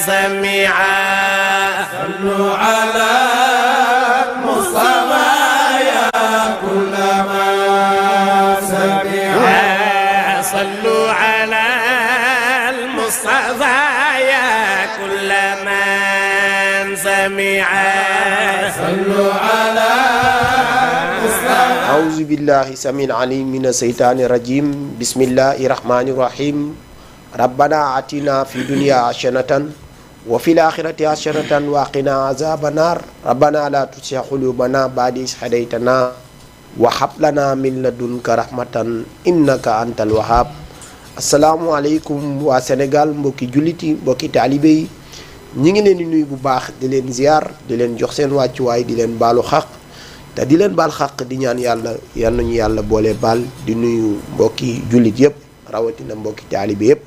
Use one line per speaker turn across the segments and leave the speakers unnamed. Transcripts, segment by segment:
سميعا
صلوا على المصطفى يا كل من سمع
صلوا على المصطفى يا كل من سمع
صلوا على المصطفى
أعوذ بالله السميع العليم من الشيطان الرجيم بسم الله الرحمن الرحيم ربنا آتنا في الدنيا حسنة وفي الآخرة حسنة وقنا عذاب النار ربنا لا تزغ قلوبنا بعد إذ هديتنا وهب لنا من لدنك رحمة إنك أنت الوهاب asalaamualeykum waa Sénégal mbokki jullit yi mbokki taalibe yi ñi ngi leen di nuyu bu baax di leen ziar di leen jox seen wàccuwaay di leen baalu xaq te di leen baal xaq di ñaan yàlla yal nañu yàlla boole baal di nuyu mbokki jullit yëpp rawatina mbokki taalibe yëpp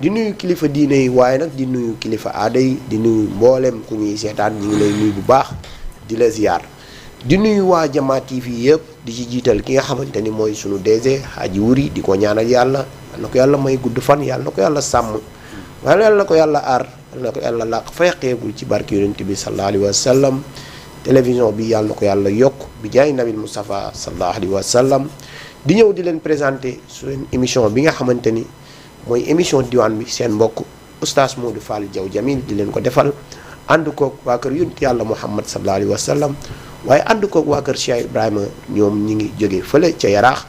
di nuyu kilifa diine yi waaye nag di nuyu kilifa aada yi di nuyu mboolem ku ñuy seetaan ñi ngi lay nuyu bu baax di la ziar di nuyu waa Jama TV yëpp di ci jiital ki nga xamante ni mooy sunu DG Hadji Wuri di ko ñaanal yàlla yal na ko yàlla may gudd fan yàlla na ko yàlla sàmm wala yàlla na ko yàlla aar yàlla na ko yàlla làq feexeegul ci barke yonent bi sallallahu alayhi wa sallam télévision bi yàlla na ko yàlla yokk bi jaay nabil Moustapha sallallahu alayhi wa sallam di ñëw di leen présenter seen émission bi nga xamante ni mooy émission diwaan bi seen mbokk oustaz Modou Fall Diaw Jamil di leen ko defal ànd koog waa kër yonent yàlla Muhammad sallallahu alayhi wa sallam waaye ànd koog waa kër Cheikh Ibrahima ñoom ñi ngi jógee fële ca Yaraax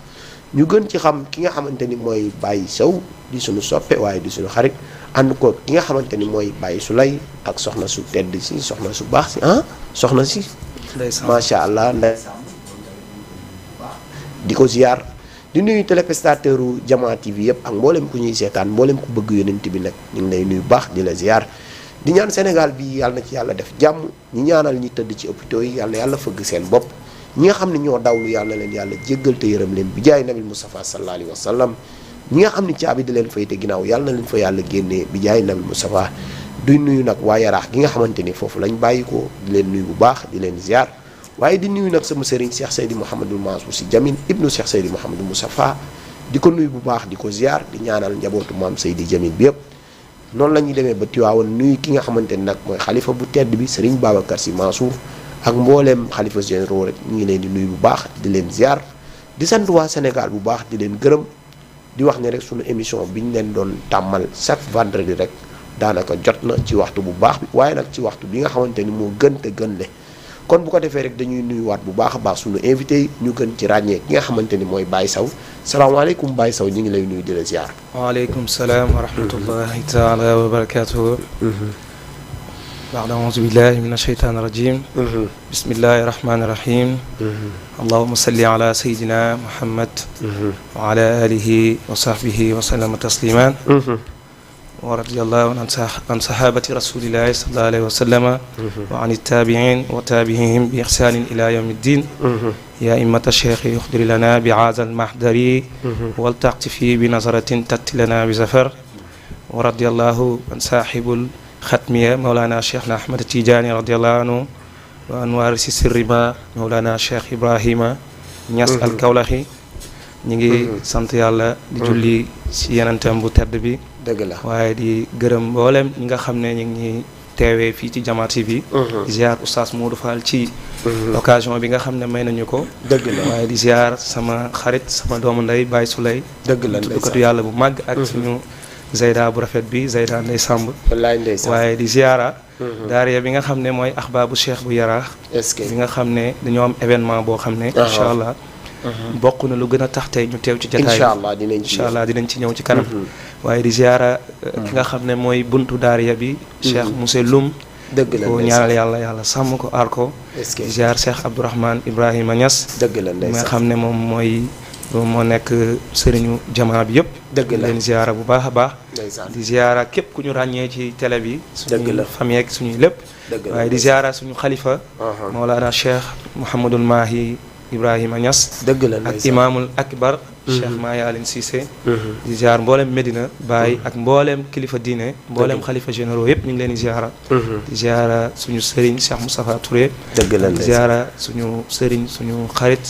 ñu gën ci xam ki nga xamante ni mooy Baye Sow di suñu soppe waaye di suñu xarit ànd ko ki nga xamante ni mooy Baye Soulay ak soxna su tedd si soxna su baax si soxna si macha allah di ko ziar di nuyu téléspectateur u Jama TV yëpp ak mboolem ku ñuy seetaan mboolem ku bëgg yonent bi nag ñu ngi lay nuyu baax di la ziar di ñaan Sénégal bi yàlla na ci yàlla def jàmm ñi ñaanal ñi tëdd ci hôpitaux yi yàlla na yàlla fëgg seen bopp ñi nga xam ne ñoo dawlu yàlla na leen yàlla jéggal te yërëm leen bi jaay nabil Moustapha sallallahu alayhi wa sallam ñi nga xam ne caabi da leen fay te ginnaaw yàlla na leen fa yàlla génnee bi jaay nabil Moustapha duy nuyu nag waa Yaraax gi nga xamante ni foofu lañ bàyyi ko di leen nuyu bu baax di leen ziar waaye di nuyu nag sama sëriñ Cheikh Seydi Mouhamadul Mansour Sy Jamil ibnu Cheikh Seydi Mouhamadul Moustapha di ko nuyu bu baax di ko ziar di ñaanal njabootu maam Seydi Jamil bi yëpp noonu la ñuy demee ba Tiwaawan nuyu ki nga xamante ni nag mooy xalifa bu tedd bi sëriñ Babacar Sy Mansour ak mbooleem xalifa généraux rek ñu ngi leen di nuyu bu baax di leen ziar di sant waa Sénégal bu baax di leen gërëm di wax ne rek sunu émission bi ñu leen doon tàmmal chaque vendredi rek daanaka jot na ci waxtu bu baax bi waaye nag ci waxtu bi nga xamante ni moo gën te gën le kon bu ko defee rek dañuy nuyuwaat bu baax a baax sunu invité yi ñu gën ci ràññee ki nga xamante ni mooy Baye Sow salaamaaleykum Baye Sow ñu ngi lay nuyu di la ziar.
waaleykum salaam wa rahmatullahi taala wa barakatuhu. بعد أعوذ بالله من الشيطان الرجيم بسم الله الرحمن الرحيم اللهم صل على سيدنا محمد وعلى آله وصحبه وسلم تسليما ورضي الله عن صحابة رسول الله صلى الله عليه وسلم وعن التابعين وتابعيهم بإحسان إلى يوم الدين يا إمة الشيخ يخبر لنا بعاذ المحضر ولتعطفي بنظرة تأتي لنا بزفر ورضي الله عن صاحب ختمية مولانا شيخنا أحمد التيجاني رضي الله عنه وعن وارث سر ما مولانا شيخ إبراهيم Niass al-Kawlaxi ñu ngi sant yàlla di julli ci yenentam bu tedd bi
dëgg la
waaye di gërëm mboolem ñi nga xam ne ñu ngi teewee fii ci Jama TV di ziar oustaz Modou Fall ci occasion bi nga xam ne may nañu ko
dëgg la
waaye di ziar sama xarit sama doomu ndey Baye Soulay
dëgg la
tuddukatu yàlla bu màgg ak suñu Zeyda bu rafet bi Zeyda Ndey Samb
wallaay ndeysaan
waaye di ziara daariya bi nga xam ne mooy axbaabu cheikh bu Yaraax
est-ce que
bi nga xam ne dañoo am événement boo xam ne incha allah bokk na lu gën a tax tey ñu teew ci jataay
incha allah dinañ ci
ñëw ci kanam waaye di ziara ki nga xam ne mooy buntu daariya bi cheikh Mousse Loum
dëgg la
ko ñaanal yàlla sàmm ko aar ko
est-ce que
di ziar cheikh Abdourahmane Ibrahima Niass
dëgg la
mi nga xam ne moom moo nekk sëriñu Jama bi yëpp
dëgg la
leen ziara bu baax a baax
ndeysaan
di ziara képp ku ñu ràññee ci télé bi
dëgg la
suñuy famille ak suñuy lépp
dëgg la
waaye di ziara suñu xalifa Mawlana Cheikh Mouhamadul Mahi Ibrahima Niass
dëgg la
ak imaamul akbar Cheikh Mahi Aline Cissé di ziar mboolem Medina Baye ak mboolem kilifa diine mboolem xalifa généraux yëpp ñu ngi leen di ziara di ziara suñu sëriñ Cheikh Moustapha Touré
dëgg la
di ziara suñu sëriñ suñu xarit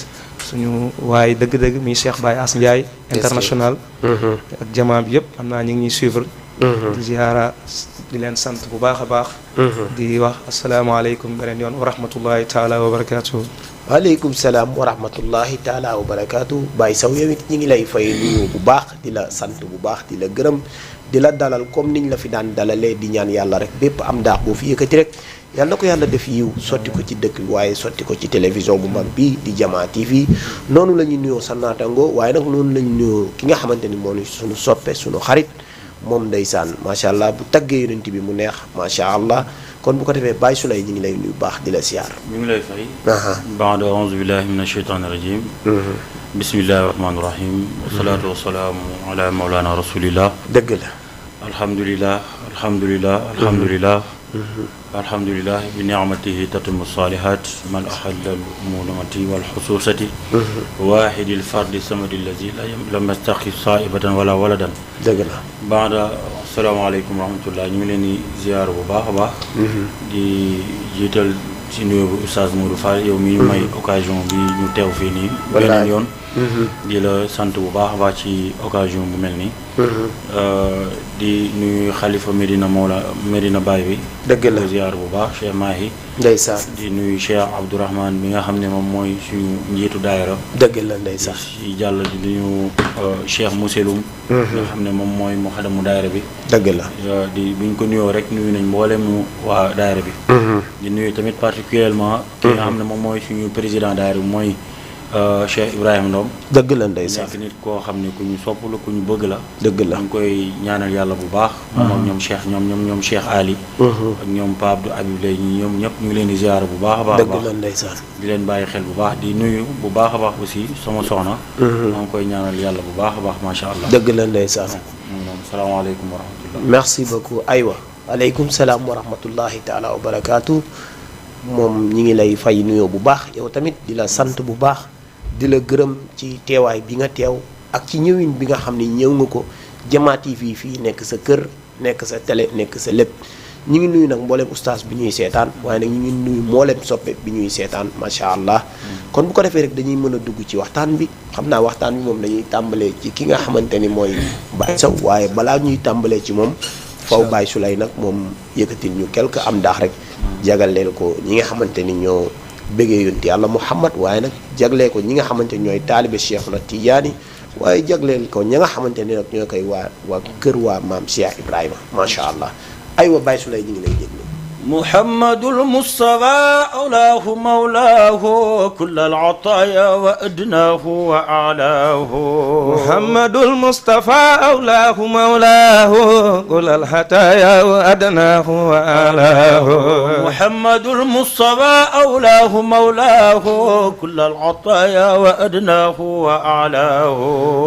suñu waaye dëgg-dëgg mi Cheikh Baye As Ndiaye international ak Jama bi yëpp xam naa ñu ngi ñuy suivre di ziyaara di leen sant bu baax a baax di wax asalaamaaleykum beneen yoon wa rahmatullahi taala wa barakaatu.
waaleykum salaam wa rahmatullahi taala wa barakaatu. Baye Sow yow it ñi ngi lay fay nuyu bu baax di la sant bu baax di la gërëm di la dalal comme niñ la fi daan dalalee di ñaan yàlla rek bépp am daax boo fi yëkkati rek yàlla na ko yàlla def yiw sotti ko ci dëkk bi waaye sotti ko ci télévision bu mag bi di Jamaa TV noonu la ñuy nuyoo sa naataango waaye nag noonu la ñu nuyoo ki nga xamante ni moo suñu soppe suñu xarit moom ndeysaan macha allah bu taggee yonent bi mu neex macha allah kon bu ko defee Baye Souleye ñu ngi lay nuyu baax di la siyaar.
ñu ngi lay fay. baada auzu billahi min asheytaani rajim. bismillahi rahmaani rahim. wasalaatu wasalaamu ala mawlana rasulillah.
dëgg la.
alhamdulilah alhamdulilah alhamdulilah. alhamdulilah bi ni'matihi tatimu salihat man ahalla al-munamati wal xususati waahidi al-fardi samadi allazi lam yastaxi saibatan wala waladan.
dëgg la.
baada asalaamaaleykum wa rahmatullah ñu ngi leen di ziar bu baax a baax. di jiital ci nuyoo bu Oustaz Modou Fall yow mi ñu may occasion bi ñu teew fii nii. beneen yoon. di la sant bu baax a baax ci occasion bu mel nii. di nuyu xalifa Medina Baye bi.
dëgg la
ziar bu baax Cheikh Mahi.
ndeysaan.
di nuyu Cheikh Abdourahmane bi nga xam ne moom mooy suñu njiitu daayira.
dëgg la ndeysaan.
di jàll di nuyu Cheikh Mousseloum. nga xam ne moom mooy mu xadamu daayira bi.
dëgg la.
di buñ ko nuyoo rek nuyu nañ mboolem waa daayira bi. di nuyu tamit particulièrement ki nga xam ne moom mooy suñu président daayira bi mooy Cheikh Ibrahima Ndom.
dëgg la ndeysaan.
nekk nit koo xam ne ku ñu sopp la ku ñu bëgg la.
dëgg la
ñu ngi koy ñaanal yàlla bu baax. moom ak ñoom Cheikh ñoom Cheikh Ali. ak ñoom Pape Abdou Habib lay ñoom ñëpp ñu ngi leen di ziar bu baax a baax.
dëgg la ndeysaan.
di leen bàyyi xel bu baax di nuyu bu baax a baax aussi sama soxna. maa ngi koy ñaanal yàlla bu baax a baax macha allah.
dëgg la ndeysaan.
salaamaaleykum wa rahmatullah.
merci beaucoup aywa. aleykum salaam wa rahmatullahi taala wa barakaatu. moom ñi ngi lay fay nuyoo bu baax yow tamit di la sant bu baax di la gërëm ci teewaay bi nga teew ak ci ñëwin bi nga xam ne ñëw nga ko Jamaa TV fii nekk sa kër nekk sa télé nekk sa lépp ñu ngi nuyu nag mboolem ustaas bi ñuy seetaan waaye nag ñu ngi nuyu mboolem soppe bi ñuy seetaan macha allah. kon bu ko defee rek dañuy mën a dugg ci waxtaan bi xam naa waxtaan bi moom dañuy tàmbalee ci ki nga xamante ni mooy Baye Sow waaye balaa ñuy tàmbalee ci moom faw Baye Souleye nag moom yëkkatil ñu quelque am daax rek jagleel ko ñi nga xamante ni ñoo bëggee yonent yàlla Muhammad waaye nag jagleel ko ñi nga xamante ni ñooy taalibe Cheikhuna Tijaani waaye jagleel ko ñi nga xamante ni nag ñoo koy waa kër waa maam Cheikh Ibrahima macha allah aywa Baye Souleye ñu ngi lay déglu.
محمد المصطفى أولاه مولاه كل العطايا وأدناه وأعلاه
محمد المصطفى أولاه مولاه كل الحتايا وأدناه وأعلاه
محمد المصطفى أولاه مولاه كل العطايا وأدناه وأعلاه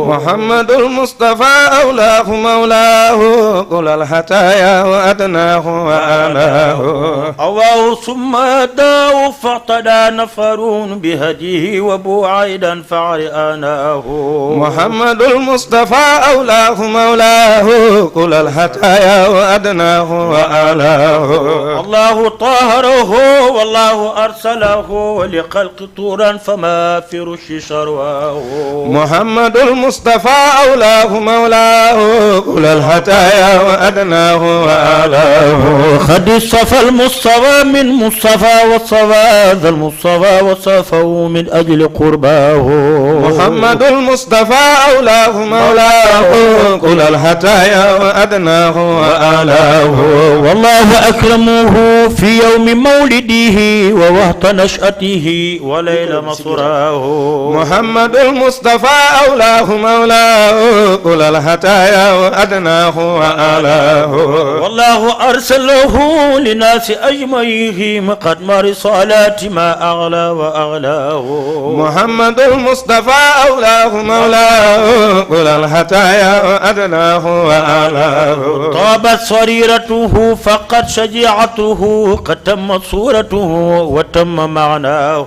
محمد المصطفى أولاه مولاه كل الحتايا وأدناه وأعلاه
أواه ثم داو فاعتدى نفر بهديه وبوعيدا فعرئناه
محمد المصطفى أولاه مولاه كل الحتايا وأدناه وأعلاه
الله طهره والله أرسله ولخلق طورا فما في رش شرواه
محمد المصطفى أولاه مولاه كل الحتايا وأدناه وأعلاه
قد صفى المصطفى من مصطفى والصفى ذا المصطفى وصفه من أجل قرباه
محمد المصطفى أولاه مولاه كل الحتايا وأدناه وأعلاه
والله أكرمه في يوم مولده ووهط نشأته وليل مصراه
محمد المصطفى أولاه مولاه كل الحتايا وأدناه وأعلاه
والله أرسله لناس أجمعهم قد مرصالات ما أغلى وأغلاه
محمد المصطفى أولاه مولاه كل الحتايا وأدناه وأعلاه
طابت صريرته فقد شجاعته قد تمت صورته وتم معناه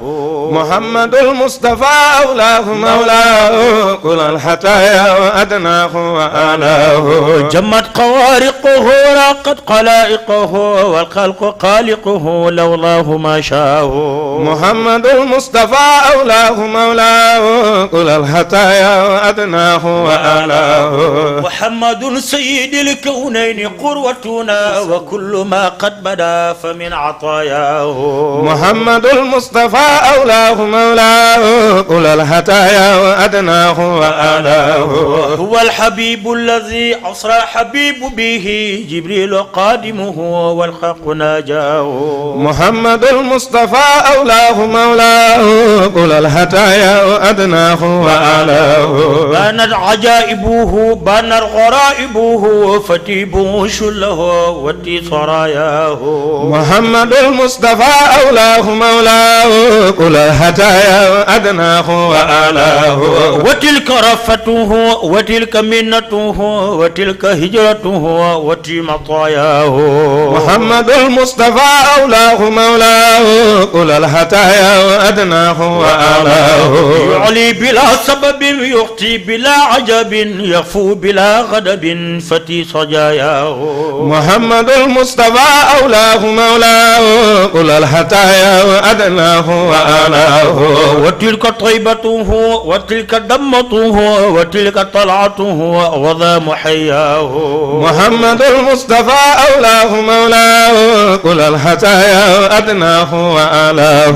محمد المصطفى أولاه مولاه كل الحتايا وأدناه وأعلاه
جمت قوارقه راقت قلائقه والقلب الخلق خالقه لولاه ما شاءه
محمد المصطفى أولاه مولاه كل الخطايا وأدناه وأعلاه
محمد سيد الكونين قروتنا وكل ما قد بدا فمن عطاياه
محمد المصطفى أولاه مولاه كل الخطايا وأدناه وأعلاه
هو الحبيب الذي أسرى حبيب به جبريل قادمه والخلق ناجاه
محمد المصطفى أولاه مولاه كل الخطايا وأدناه وأعلاه
بانت عجائبه بانت غرائبه فتيبه شله وتي سراياه
محمد المصطفى أولاه مولاه كل الخطايا وأدناه وأعلاه
وتلك رفته وتلك منته وتلك هجرته وتي مطاياه
محمد المصطفى أولاه مولاه كل الخطايا وأدناه وأعلاه
يعلي بلا سبب يخطي بلا عجب يغفو بلا غضب فتي صجاياه
محمد المصطفى أولاه مولاه كل الخطايا وأدناه وأعلاه
وتلك طيبته وتلك دمته وتلك طلعته وذا محياه
محمد المصطفى أولاه مولاه كل الخطايا وأدناه وأعلاه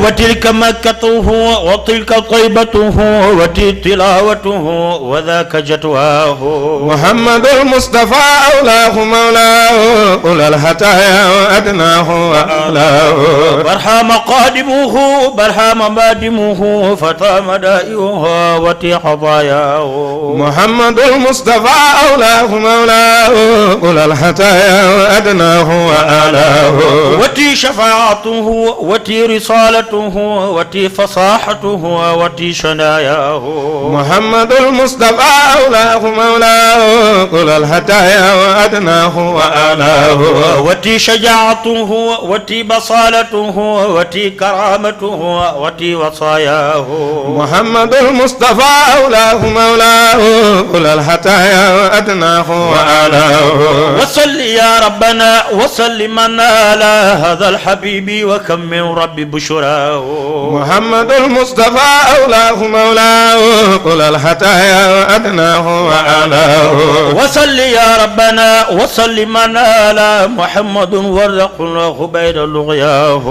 وتلك مكته وتلك طيبته وتلك تلاوته وذاك جتواه
محمد المصطفى أولاه مولاه كل الخطايا وأدناه وأعلاه
برهام قادمه برهام بادمه فتى مدائها وتي خطاياه
محمد المصطفى أولاه مولاه كل الخطايا وأدناه وأعلاه
وتي شفاعته وتي رسالته وتي فصاحته وتي شناياه
محمد المصطفى أولاه مولاه كل الخطايا وأدناه وأعلاه
وتي شجاعته وتي بصالته وتي كرامته وتي وصاياه
محمد المصطفى أولاه مولاه كل الخطايا وأدناه وأعلاه
وصل يا ربنا وسلم على هذا الحبيب وكم من رب بشراه
محمد المصطفى أولاه مولاه كل الخطايا وأدناه وأعلاه
وصل يا ربنا وسلم على محمد ورق له بين لغياه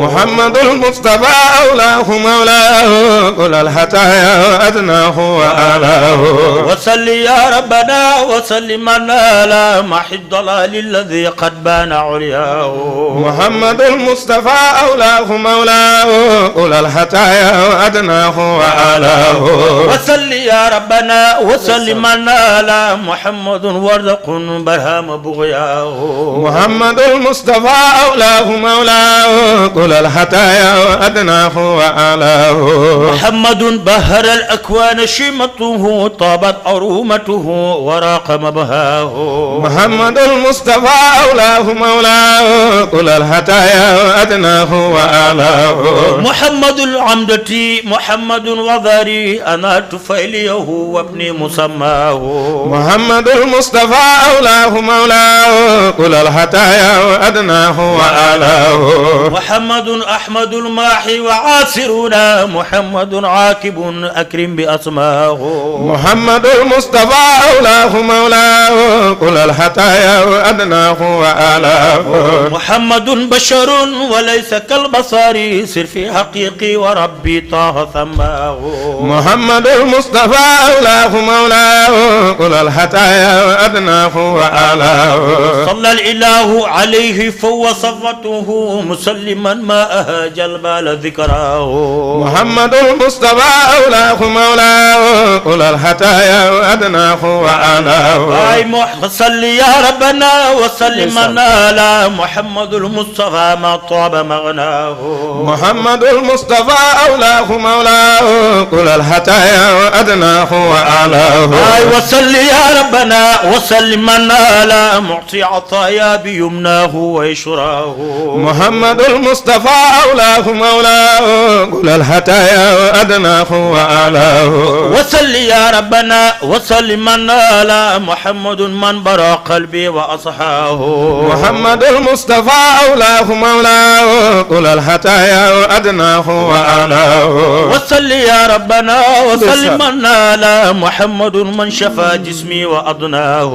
محمد المصطفى أولاه مولاه كل الخطايا وأدناه وأعلاه
وصل يا ربنا وسلم على محي الضلال الذي قد بان علياه
محمد المصطفى أولاه مولاه كل الخطايا وأدناه وأعلاه
وصل يا ربنا وسلم على محمد ورق برهام بغياه
محمد المصطفى أولاه مولاه كل الخطايا وأدناه وأعلاه
محمد بهر الأكوان شيمته طابت أرومته وراق مبهاه
محمد المصطفى أولاه مولاه كل الخطايا وأدناه وأعلاه
محمد العمدة محمد وذري أنا تفيليه وابني مسماه
محمد المصطفى أولاه مولاه كل الخطايا وأدناه وأعلاه
محمد أحمد الماحي وعاصرنا محمد عاقب أكرم بأسماه
محمد المصطفى أولاه مولاه كل الخطايا وأدناه وأعلاه
محمد بشر وليس كالبصر سر في حقيقي وربي طه ثماه
محمد المصطفى أولاه مولاه كل الخطايا وأدناه وأعلاه
صلى الإله عليه فهو صفته مسلما ما أهاج البال ذكراه
محمد المصطفى أولاه مولاه كل الخطايا وأدناه وأعلاه
أي صل يا ربنا وسلم على محمد المصطفى ما طاب مغناه
محمد المصطفى أولاه مولاه كل الخطايا وأدناه وأعلاه
أي وصل يا ربنا وسلم على معطي العطايا بيمناه ويشراه
محمد المصطفى أولاه مولاه كل الحتايا وأدناه وأعلاه
وصل يا ربنا وسلم على محمد من برا قلبي وأصحاه
محمد المصطفى أولاه مولاه كل الحتايا وأدناه وأعلاه
وصل يا ربنا وسلم على محمد من شفى جسمي وأضناه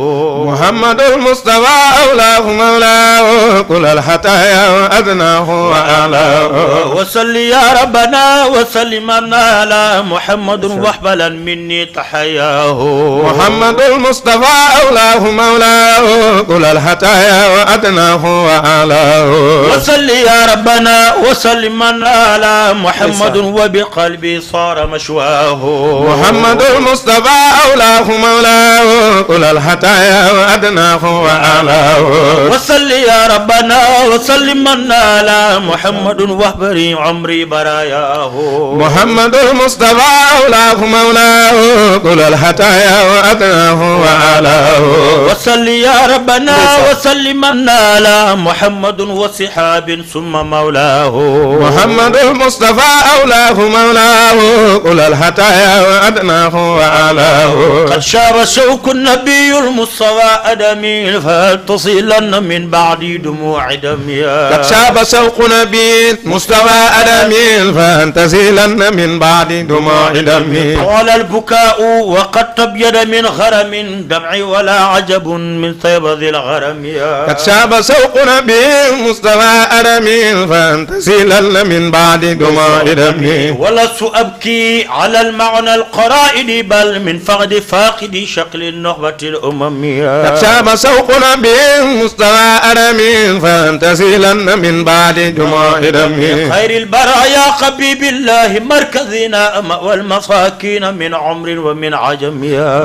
محمد المصطفى أولاه مولاه كل الحتايا وأدناه وأعلاه
وصل يا ربنا وسلم على محمد واحبلا مني تحياه
محمد المصطفى أولاه مولاه كل الحتايا وأدناه وأعلاه
وصل يا ربنا وسلم على محمد وبقلبي صار مشواه
محمد المصطفى أولاه مولاه كل الحتايا وأدناه وأعلاه
وصل يا ربنا وسلم على محمد واحبري عمري براياه
محمد المصطفى أولاه مولاه كل الحتايا وأدناه وأعلاه
وصل يا ربنا وسلم على محمد وصحاب ثم مولاه
محمد المصطفى أولاه مولاه كل الحتايا وأدناه وأعلاه
قد شاب شوك النبي المصطفى أدمي فتصلن من بعد دموع دمي
قد شاب سوق نبي مصطفى أدمي فانتزلن من بعد دموع دمي
طال البكاء وقد تبيد من غرم دمعي ولا عجب من طيب ذي الغرم
قد شاب سوق نبي مصطفى أدمي فانتزلن من بعد دموع دمي
ولست أبكي على المعنى القرائد بل من فقد فاقد شكل النخبة الأممية
قد شاب سوق نبي مصطفى أدمي فانتزلن من بعد دموع دمي
خير البرايا حبيب الله مركزنا والمساكين من عمر ومن عجم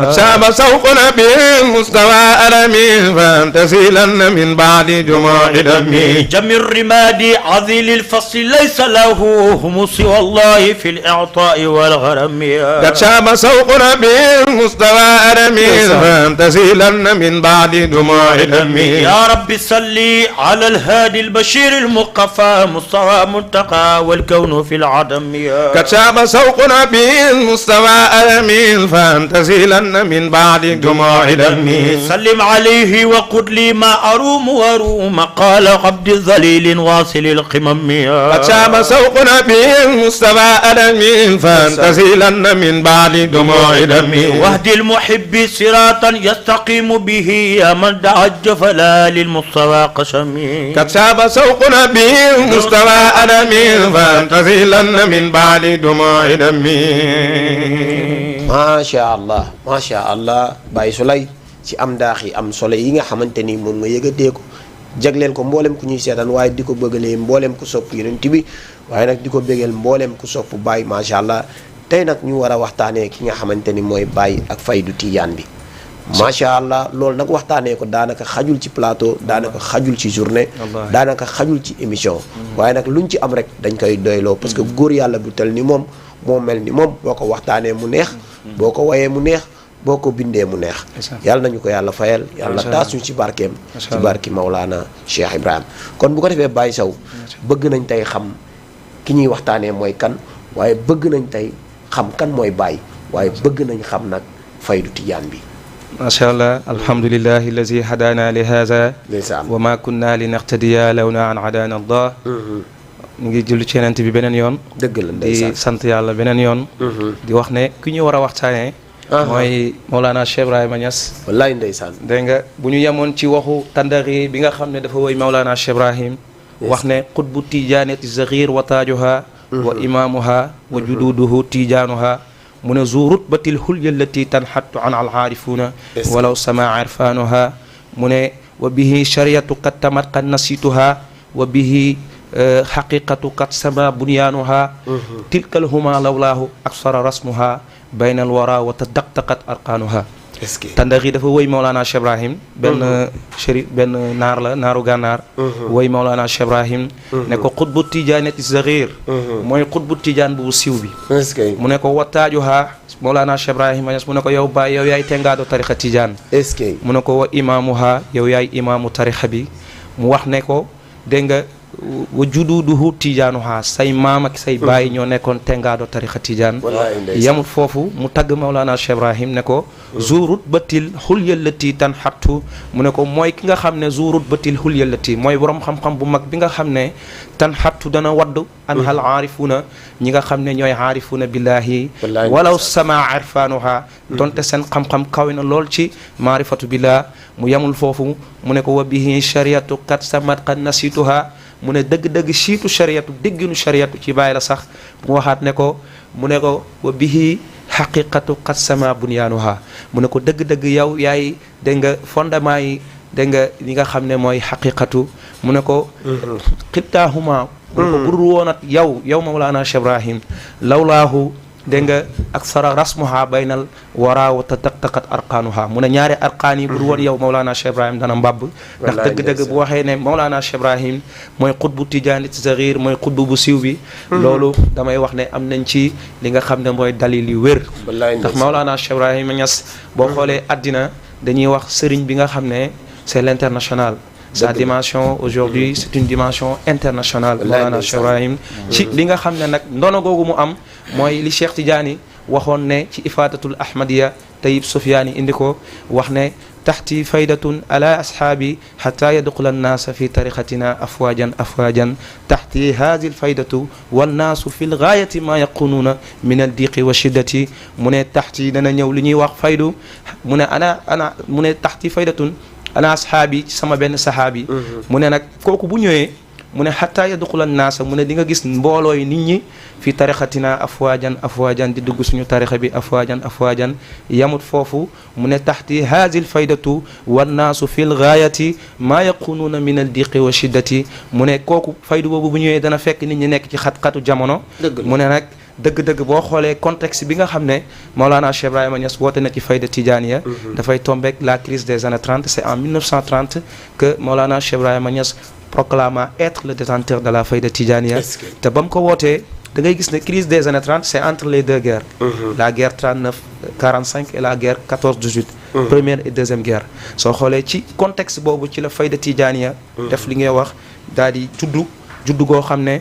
قد شاب سوق نبي مصطفى أدمي فانتزلن من بعد دموع دمي
جم الرماد عذيل الفصل ليس له هم سوى الله في الإعطاء والغرم
قد شاب سوق نبي مصطفى أدمي فانتزلن من بعد دموع دمي
يا رب صلي على الهادي البشير المقفى مصطفى منتقى والكون في العدم
قد شاب سوق نبي مصطفى أدمي فانتزلن من بعد دموع دمي
سلم عليه وقل لي ما أروم وروم قال عبد الذليل واصل القمم
قد شاب سوق نبي مصطفى أدمي فانتزلن من بعد دموع دمي
واهدي المحب صراطا يستقيم به يا من دعج فلا للمصطفى قسمي
قد شاب سوق نبي مصطفى أدمي فانتزلن من بعد دموع دمي
macha allah Baye Souleye ci am ndaax yi am solo yi nga xamante ni moom nga yëgatee ko jagleel ko mboolem ku ñuy seetaan waaye di ko bëggalee mboolem ku sopp yonent bi waaye nag di ko bëggeel mboolem ku sopp Baye macha allah tey nag ñu war a waxtaanee ki nga xamante ni mooy Baye ak faydu tijaan bi macha allah loolu nag waxtaanee ko daanaka xajul ci plateau daanaka xajul ci journée daanaka xajul ci émission waaye nag luñ ci am rek dañ koy doyloo parce que góor yàlla bu tel ni moom moo mel ni moom boo ko waxtaanee mu neex boo ko wayee mu neex boo ko bindee mu neex yàlla nañu ko yàlla fayal yàlla taas ñu ci barkeem ci barki Maulana Cheikh Ibrahim kon bu ko defee Baye Sow bëgg nañ tey xam ki ñuy waxtaanee mooy kan waaye bëgg nañ tey xam kan mooy Baye waaye bëgg nañ xam nag faydu tijaan bi
macha allah alhamdulillahi allazi hadana li haza wa ma kunna li naqtadiya lawla an hadana allah ñu ngi julli ci Yonent bi beneen yoon
dëgg la ndeysaan
di sant yàlla beneen yoon di wax ne ki ñu war a waxtaanee mooy Mawlana Cheikh Ibrahima Niass
wallaay ndeysaan
dégg nga bu ñu yemoon ci waxu tandari bi nga xam ne dafa woy Mawlana Cheikh Ibrahim wax ne qutbu tijaanati zaghir wa taajuha wa imaamuha wa jududuhu tijaanuha mu ne zu rutbatil hulya allati tanhattu an al aarifuuna walaw sama irfaanuha mu ne wa bihi shariatu qad tamat qad nasituha wa bihi xaqiqatu qad sama bunyaanuha tilkal huma lawlaahu aksara rasmuha bayna al wara wa tadaqtaqat arqaanuha tandari dafa woy Mawlana Cheikh Ibrahim benn chérif benn naar la naaru gànnaar woy Mawlana Cheikh Ibrahim ne ko xutbu tijaanati zaghir mooy xutbu tijaan bu siiw bi mu ne ko wataajuha Mawlana Cheikh Ibrahima Niass mu ne ko yow baay yow yaay tengaado tarixa tijaan
est-ce que
mu ne ko wa imaamuha yow yaay imaamu tarixa bi mu wax ne ko dégg nga wa jududuhu tijaanuha say maam ak say baay ñoo nekkoon tengaado tarixa tijaan yamut foofu mu tagg Mawlana Cheikh Ibrahim ne ko zurut batil xulyallati tan xattu mu ne ko mooy ki nga xam ne zurut batil xulyallati mooy borom xam-xam bu mag bi nga xam ne tan xattu dana wadd an hal aarifuuna ñi nga xam ne ñooy aarifuuna billahi walaw sama irfanuha donte seen xam-xam kawe na lool ci maarifatu billah mu yamul foofu mu ne ko wa bihi shariatu kat samat qad nasituha mu ne dëgg-dëgg siitu shariatu dégginu shariatu ci bàyyi la sax mu waxaat ne ko mu ne ko wa bihi xaqiqatu qad sama bunyaanuha mu ne ko dëgg-dëgg yow yaay dégg nga fondement yi dégg nga li nga xam ne mooy xaqiqatu mu ne ko xibtaahuma mu ne ko budul woon ak yow Mawlana Cheikh Ibrahim lawlaahu dégg nga ak sara rasmuha baynal waraaw te taqtaqat arqaanuha mu ne ñaari arqaan yi budul woon yow Mawlana Cheikh Ibrahim dana mbabb ndax dëgg-dëgg bu waxee ne Mawlana Cheikh Ibrahim mooy xutbu tijaani saxiir mooy xutbu bu siiw bi loolu damay wax ne am nañ ci li nga xam ne mooy dalil yu wér ndax Mawlana Cheikh Ibrahim Niass boo xoolee àddina dañuy wax sëriñ bi nga xam ne c'est l'international sa dimension aujourd'hui c'est une dimension internationale Mawlana Cheikh Ibrahim ci li nga xam ne nag ndono googu mu am mooy li Cheikh Tidiane waxoon ne ci ifadatul ahmadiya Tayyib Sufyaani indi ko wax ne taxti faydatun ala ashaabi xata yadxula annaasa fi tariqatina afwajan taxti haadi lfaydatu wannaasu fi lgaayati ma yaqunuuna min aldiqi wa shiddati mu ne taxti dana ñëw li ñuy wax faydu mu ne mu ne taxti faydatun ana ashaabi ci sama benn sahaabi mu ne nag kooku bu ñëwee mu ne xataa yadxula naasa mu ne di nga gis mbooloo yi nit ñi fi tarixatina afwaajan di dugg suñu tarixa bi afwaajan yamut foofu mu ne taxti haazil faydatu wannaasu fi lgaayati maa yaqunuuna min al diqi wa shiddati mu ne kooku faydu boobu bu ñëwee dana fekk nit ñi nekk ci xat-xatu jamono mu ne nag dëgg-dëgg boo xoolee contexte bi nga xam ne Mawlana Cheikh Ibrahima Niass woote na ci fayda tijaaniya dafay tombeek la crise des années 30 c'est en 1930 que Mawlana Cheikh Ibrahima Niass proclama être le détenteur de la fayda tijaaniya te ba mu ko wootee da ngay gis ne crise des années 30 c'est entre les deux guerres la guerre 39-45 et la guerre 14-18 première et deuxième guerre soo xoolee ci contexte boobu ci la fayda tijaaniya def li ngay wax daal di juddu goo xam ne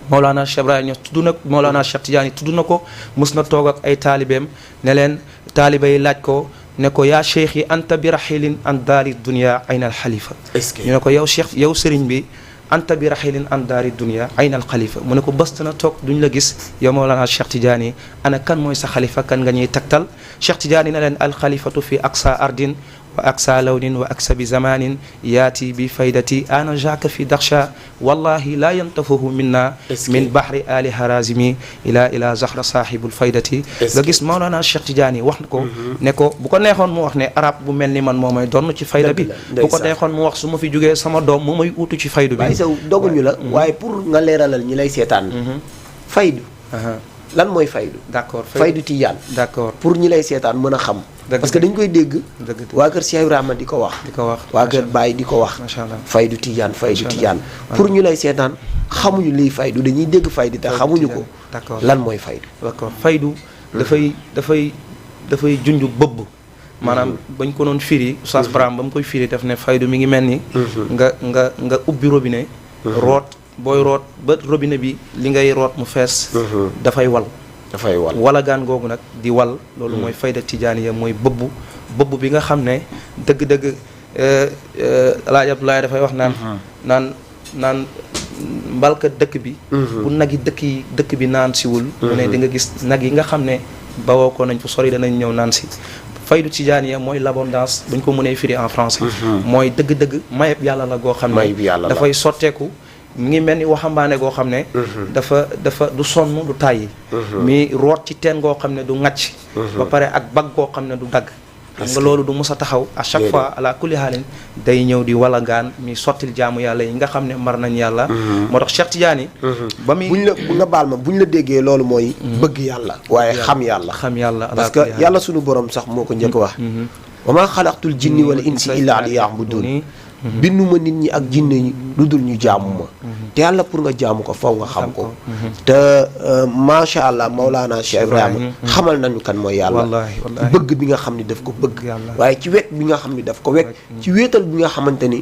Mawlana Cheikh Ibrahima Niass tudd na Mawlana Cheikh Tidiane tudd na ko mus na toog ak ay taalibeem ne leen taalibe yi laaj ko ne ko yaa cheikh yi anta bi rahilin an daari dunia ayna al xalifa ñu ne ko yow cheikh yow sëriñ bi anta bi rahilin an daari dunia ayna al xalifa mu ne ko bës na toog duñ la gis yow Mawlana Cheikh Tidiane ana kan mooy sa xalifa kan nga ñuy tegtal Cheikh Tidiane na leen al xalifatu fi aqsa ardin wa aksa lawnin wa aksa bi zamanin yaati bi faydati ana jaka fi daxsha wallahi la yantafahu minna min bahri ali harazimi ila zahra sahibul faydati nga gis Mawlana Cheikh Tidiane wax na ko ne ko bu ko neexoon mu wax ne arab bu mel ni man moo may donn ci fayda bi bu ko neexoon mu wax su ma fi jógee sama doom moo may uutu ci faydu bi
waaye saw doguñu la waaye pour nga leeralal ñi lay seetaan faydu lan mooy faydu
d'accord
faydu Tijaan
d'accord
pour ñi lay seetaan mën a xam parce que dañ koy dégg waa kër Cheikh Ibrahima di ko wax waa kër Baye di ko wax faydu Tijaan pour ñu lay seetaan xamuñu liy faydu dañuy dégg faydu te xamuñu ko lan mooy faydu
d'accord faydu dafay junj bëbb maanaam bañ ko doon firi Oustaz Braham ba mu koy firi daf ne faydu mi ngi mel ni nga ubbi robinet root booy root ba robinet bi li ngay root mu fees dafay wal wala gaan googu nag di wal loolu mooy fayda tijaaniya mooy bëbb bi nga xam ne dëgg-dëgg Alaaji Abdoulaye dafay wax naan mbalka dëkk bi bu nag yi dëkk bi naan siwul mu ne di nga gis nag yi nga xam ne bawoo ko nañ fu sori danañ ñëw naan si faydu tijaaniya mooy l'abondance buñ ko mënee firi en français mooy dëgg-dëgg mayeb yàlla la goo xam ne dafay sotteeku mi ngi mel ni waxambaane goo xam ne dafa du sonn du tàyyi mi root ci teen goo xam ne du ŋàcc ba pare ak bag goo xam ne du dagg xam nga loolu du mës a taxaw à chaque fois ala kulli haalin day ñëw di wala gaan mi sottil jaamu yàlla yi nga xam ne mar nañ yàlla moo tax Cheikh Tidiane ba muy
nga baal ma buñ la déggee loolu mooy bëgg yàlla waaye xam yàlla parce que yàlla suñu borom sax moo ko njëkk wax wa maa xalaqtul jinni wal insi illa liya'budun binduma nit ñi ak jinne ñi lu dul ñu jaamu ma te yàlla pour nga jaamu ko faw nga xam ko te macha allah Maulana Cheikh Ibrahima xamal nañu kan mooy yàlla bëgg bi nga xam ni daf ko bëgg waaye ci wekk bi nga xam ni daf ko wekk ci wéetal bi nga xamante ni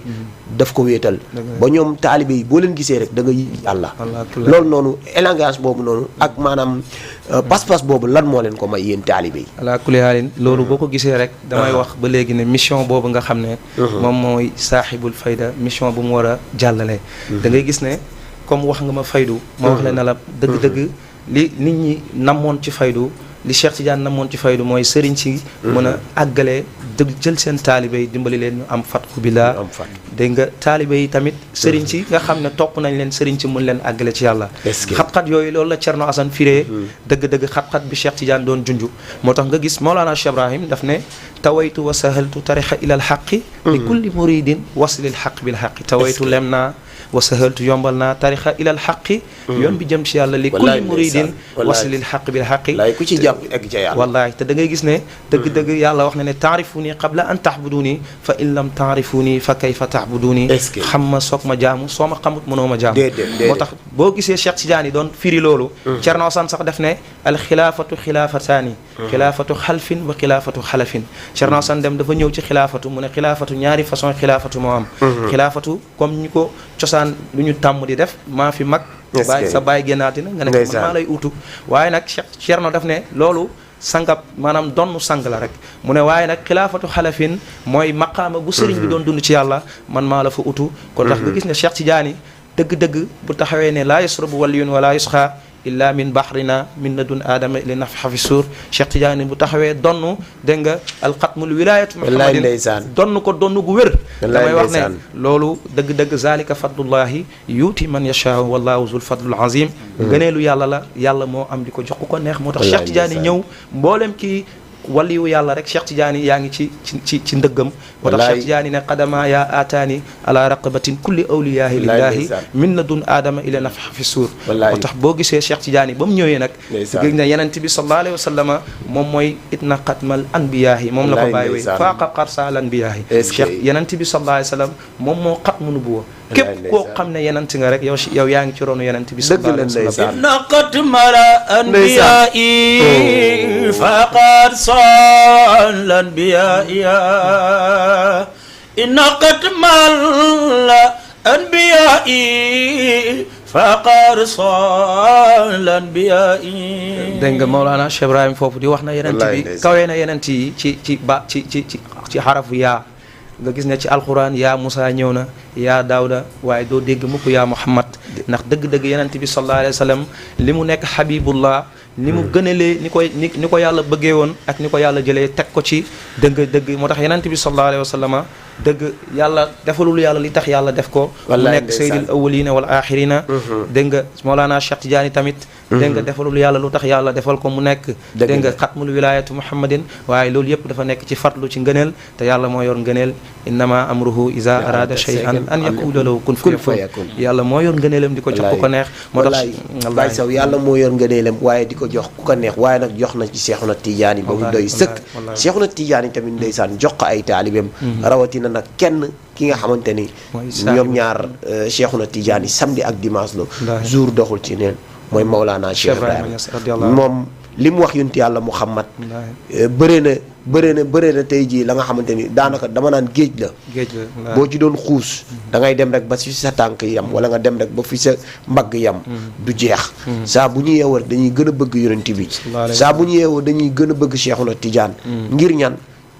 daf ko wéetal ba ñoom taalibe yi boo leen gisee rek da nga yëg yàlla loolu noonu élégance boobu noonu ak maanaam pas-pas boobu lan moo leen ko may yéen taalibe yi
ala kulli haalin loolu boo ko gisee rek damay wax ba léegi ne mission boobu nga xam ne moom mooy saaxibul fayda mission bu mu war a jàllale da ngay gis ne comme wax nga ma faydu ma wax leen ne la dëgg-dëgg li nit ñi namoon ci faydu li Cheikh Tidiane namoon ci faydu mooy sëriñ si mën a àggale dëgg jël seen taalibe yi dimbali leen ñu am fatxu billah dégg nga taalibe yi tamit sëriñ si nga xam ne topp nañ leen sëriñ si mun leen àggale ci yàlla xat-xat yooyu loolu la Thierno Assane firee dëgg-dëgg xat-xat bi Cheikh Tidiane doon junj moo tax nga gis Mawlana Cheikh Ibrahim daf ne tawaytu wa sahaltu tarixa ila al xaqi li kulli muridin waslil xaq bil xaqi tawaytu lem naa wa sahaltu yombal naa tarixa ila al xaqi yoon bi jëm ci yàlla li kulli muridin waslil xaq bil xaqi
ku ci jàpp egg ca yàlla
wallaahi te da ngay gis ne dëgg-dëgg yàlla wax na ne taarifuni qabla an taxbuduni fa in lam taarifuni fa kayfa taxbuduni xam ma soog ma jaamu soo ma xamut mënoo ma jaamu moo tax boo gisee Cheikh Tidiane doon firi loolu Thierno Assane sax def ne al xilaafatu xilaafataani xilaafatu xalfin wa xilaafatu xalafin Thierno Assane dem dafa ñëw ci xilaafatu mu ne xilaafatu ñaari façon xilaafatu moo am xilaafatu comme ñu ko cosaan lu ñu tàmm di def maa fi mag baay sa baay génnaati na nga ne man maa lay utu waaye nag Thierno daf ne loolu sangab maanaam donnu sang la rek mu ne waaye nag xilaafatu xalafin mooy maqaama bu sëriñ bi doon dund ci yàlla man maa la fa utu kon tax nga gis ne Cheikh Tidiane dëgg-dëgg bu taxawee ne laa yasrabu waliyun wala yusxa illa min bahrina min ladun aadama li nafxa fi suur Cheikh Tidiane bu taxawee donn dégg nga alxatmul wilayatu muhammadin donn ko donn gu wér damay wax ne loolu dëgg-dëgg zalika fadlullahi yuuti man yashaau wallahu zul fadlul azim gëneelu yàlla la yàlla moo am di ko jox ku ko neex moo tax Cheikh Tidiane ñëw mboolem kii waliyu yàlla rek Cheikh Tidiane yaa ngi ci ndëggam moo tax Cheikh Tidiane ne qadama yaa aataani ala raqabatin kulli awliyahi lillahi min ladun aadama ila nafxa fi suur moo tax boo gisee Cheikh Tidiane ba mu ñëwee nag gis na yenent bi sallallahu alayhi wa sallama moom mooy itna xatmal anbiyaahi moom la ko bàyyi way faaqa qarsa al anbiyaahi Cheikh yenent bi sallallahu alayhi wa sallam moom moo xatmu nubuwa képp koo xam ne yenent nga rek yow yaa ngi ci ronu yenent bi sallallahu alayhi wa sallam
itna xatmal anbiyaahi faqad صال الأنبياء إن قتم الأنبياء فقد صال الأنبياء
dégg nga Mawlana Cheikh Ibrahim foofu di wax na yenent bi kawee na yenent yi ci xarafu yaa nga gis ne ci alquran yaa Moussa ñëw na yaa Daawda waaye doo dégg mukk yaa Muhammad ndax dëgg-dëgg yenent bi sallallahu alayhi wa sallam li mu nekk Habibullah ni mu gënalee ni ko yàlla bëggee woon ak ni ko yàlla jëlee teg ko ci dëgg moo tax yenent bi sallallahu alayhi wa sallama dëgg yàlla defalul yàlla li tax yàlla def ko mu nekk sayyidil awwalina wal axirina dégg nga Mawlana Cheikh Tidiane tamit dégg nga defalul yàlla lu tax yàlla defal ko mu nekk dégg nga xatmul wilayatu muhammadin waaye loolu yëpp dafa nekk ci farlu ci ngëneel te yàlla moo yor ngëneel innama amruhu iza arada shay'an an yaqula lahu kun fayakun yàlla moo yor ngëneelam di ko jox ku ko neex moo tax
Baye Sow yàlla moo yor ngëneelam waaye di ko jox ku ko neex waaye nag jox na ci Cheikhuna Tidiane ba mu doy sëkk Cheikhuna Tidiane tamit ndeysaan jox ko ay taalibeem rawatina nag kenn ki nga xamante ni ñoom ñaar Cheikhuna Tidiane samedi ak dimanche la jour doxul ci neen mooy Maulana Cheikh Ibrahima moom li mu wax yonent yàlla Muhammad bëre na tey jii la nga xamante ni daanaka dama naan géej la boo ci doon xuus da ngay dem rek ba fi sa tànk yam wala nga dem rek ba fi sa mbagg yam du jeex saa bu ñu yeewoo dañuy gën a bëgg yonent bi saa bu ñu yeewoo dañuy gën a bëgg Cheikhuna Tidiane ngir ñan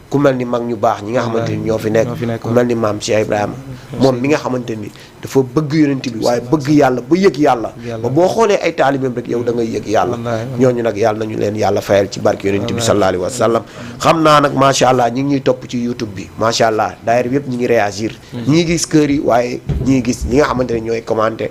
ku mel ni mag ñu baax ñi nga xamante ni ñoo fi nekk ku mel ni maam Cheikh Ibrahima moom mi nga xamante ni dafa bëgg yonent bi waaye bëgg yàlla ba yëg yàlla ba boo xoolee ay taalibeem rek yow da ngay yëg yàlla ñooñu nag yàlla nañu leen yàlla fayal ci barke yonent bi sallallahu alayhi wa sallam xam naa nag macha allah ñi ngi ñuy topp ci YouTube bi macha allah daayira bi yëpp ñi ngi réagir ñi ngi gis kër yi waaye ñi ngi gis ñi nga xamante ne ñooy commenté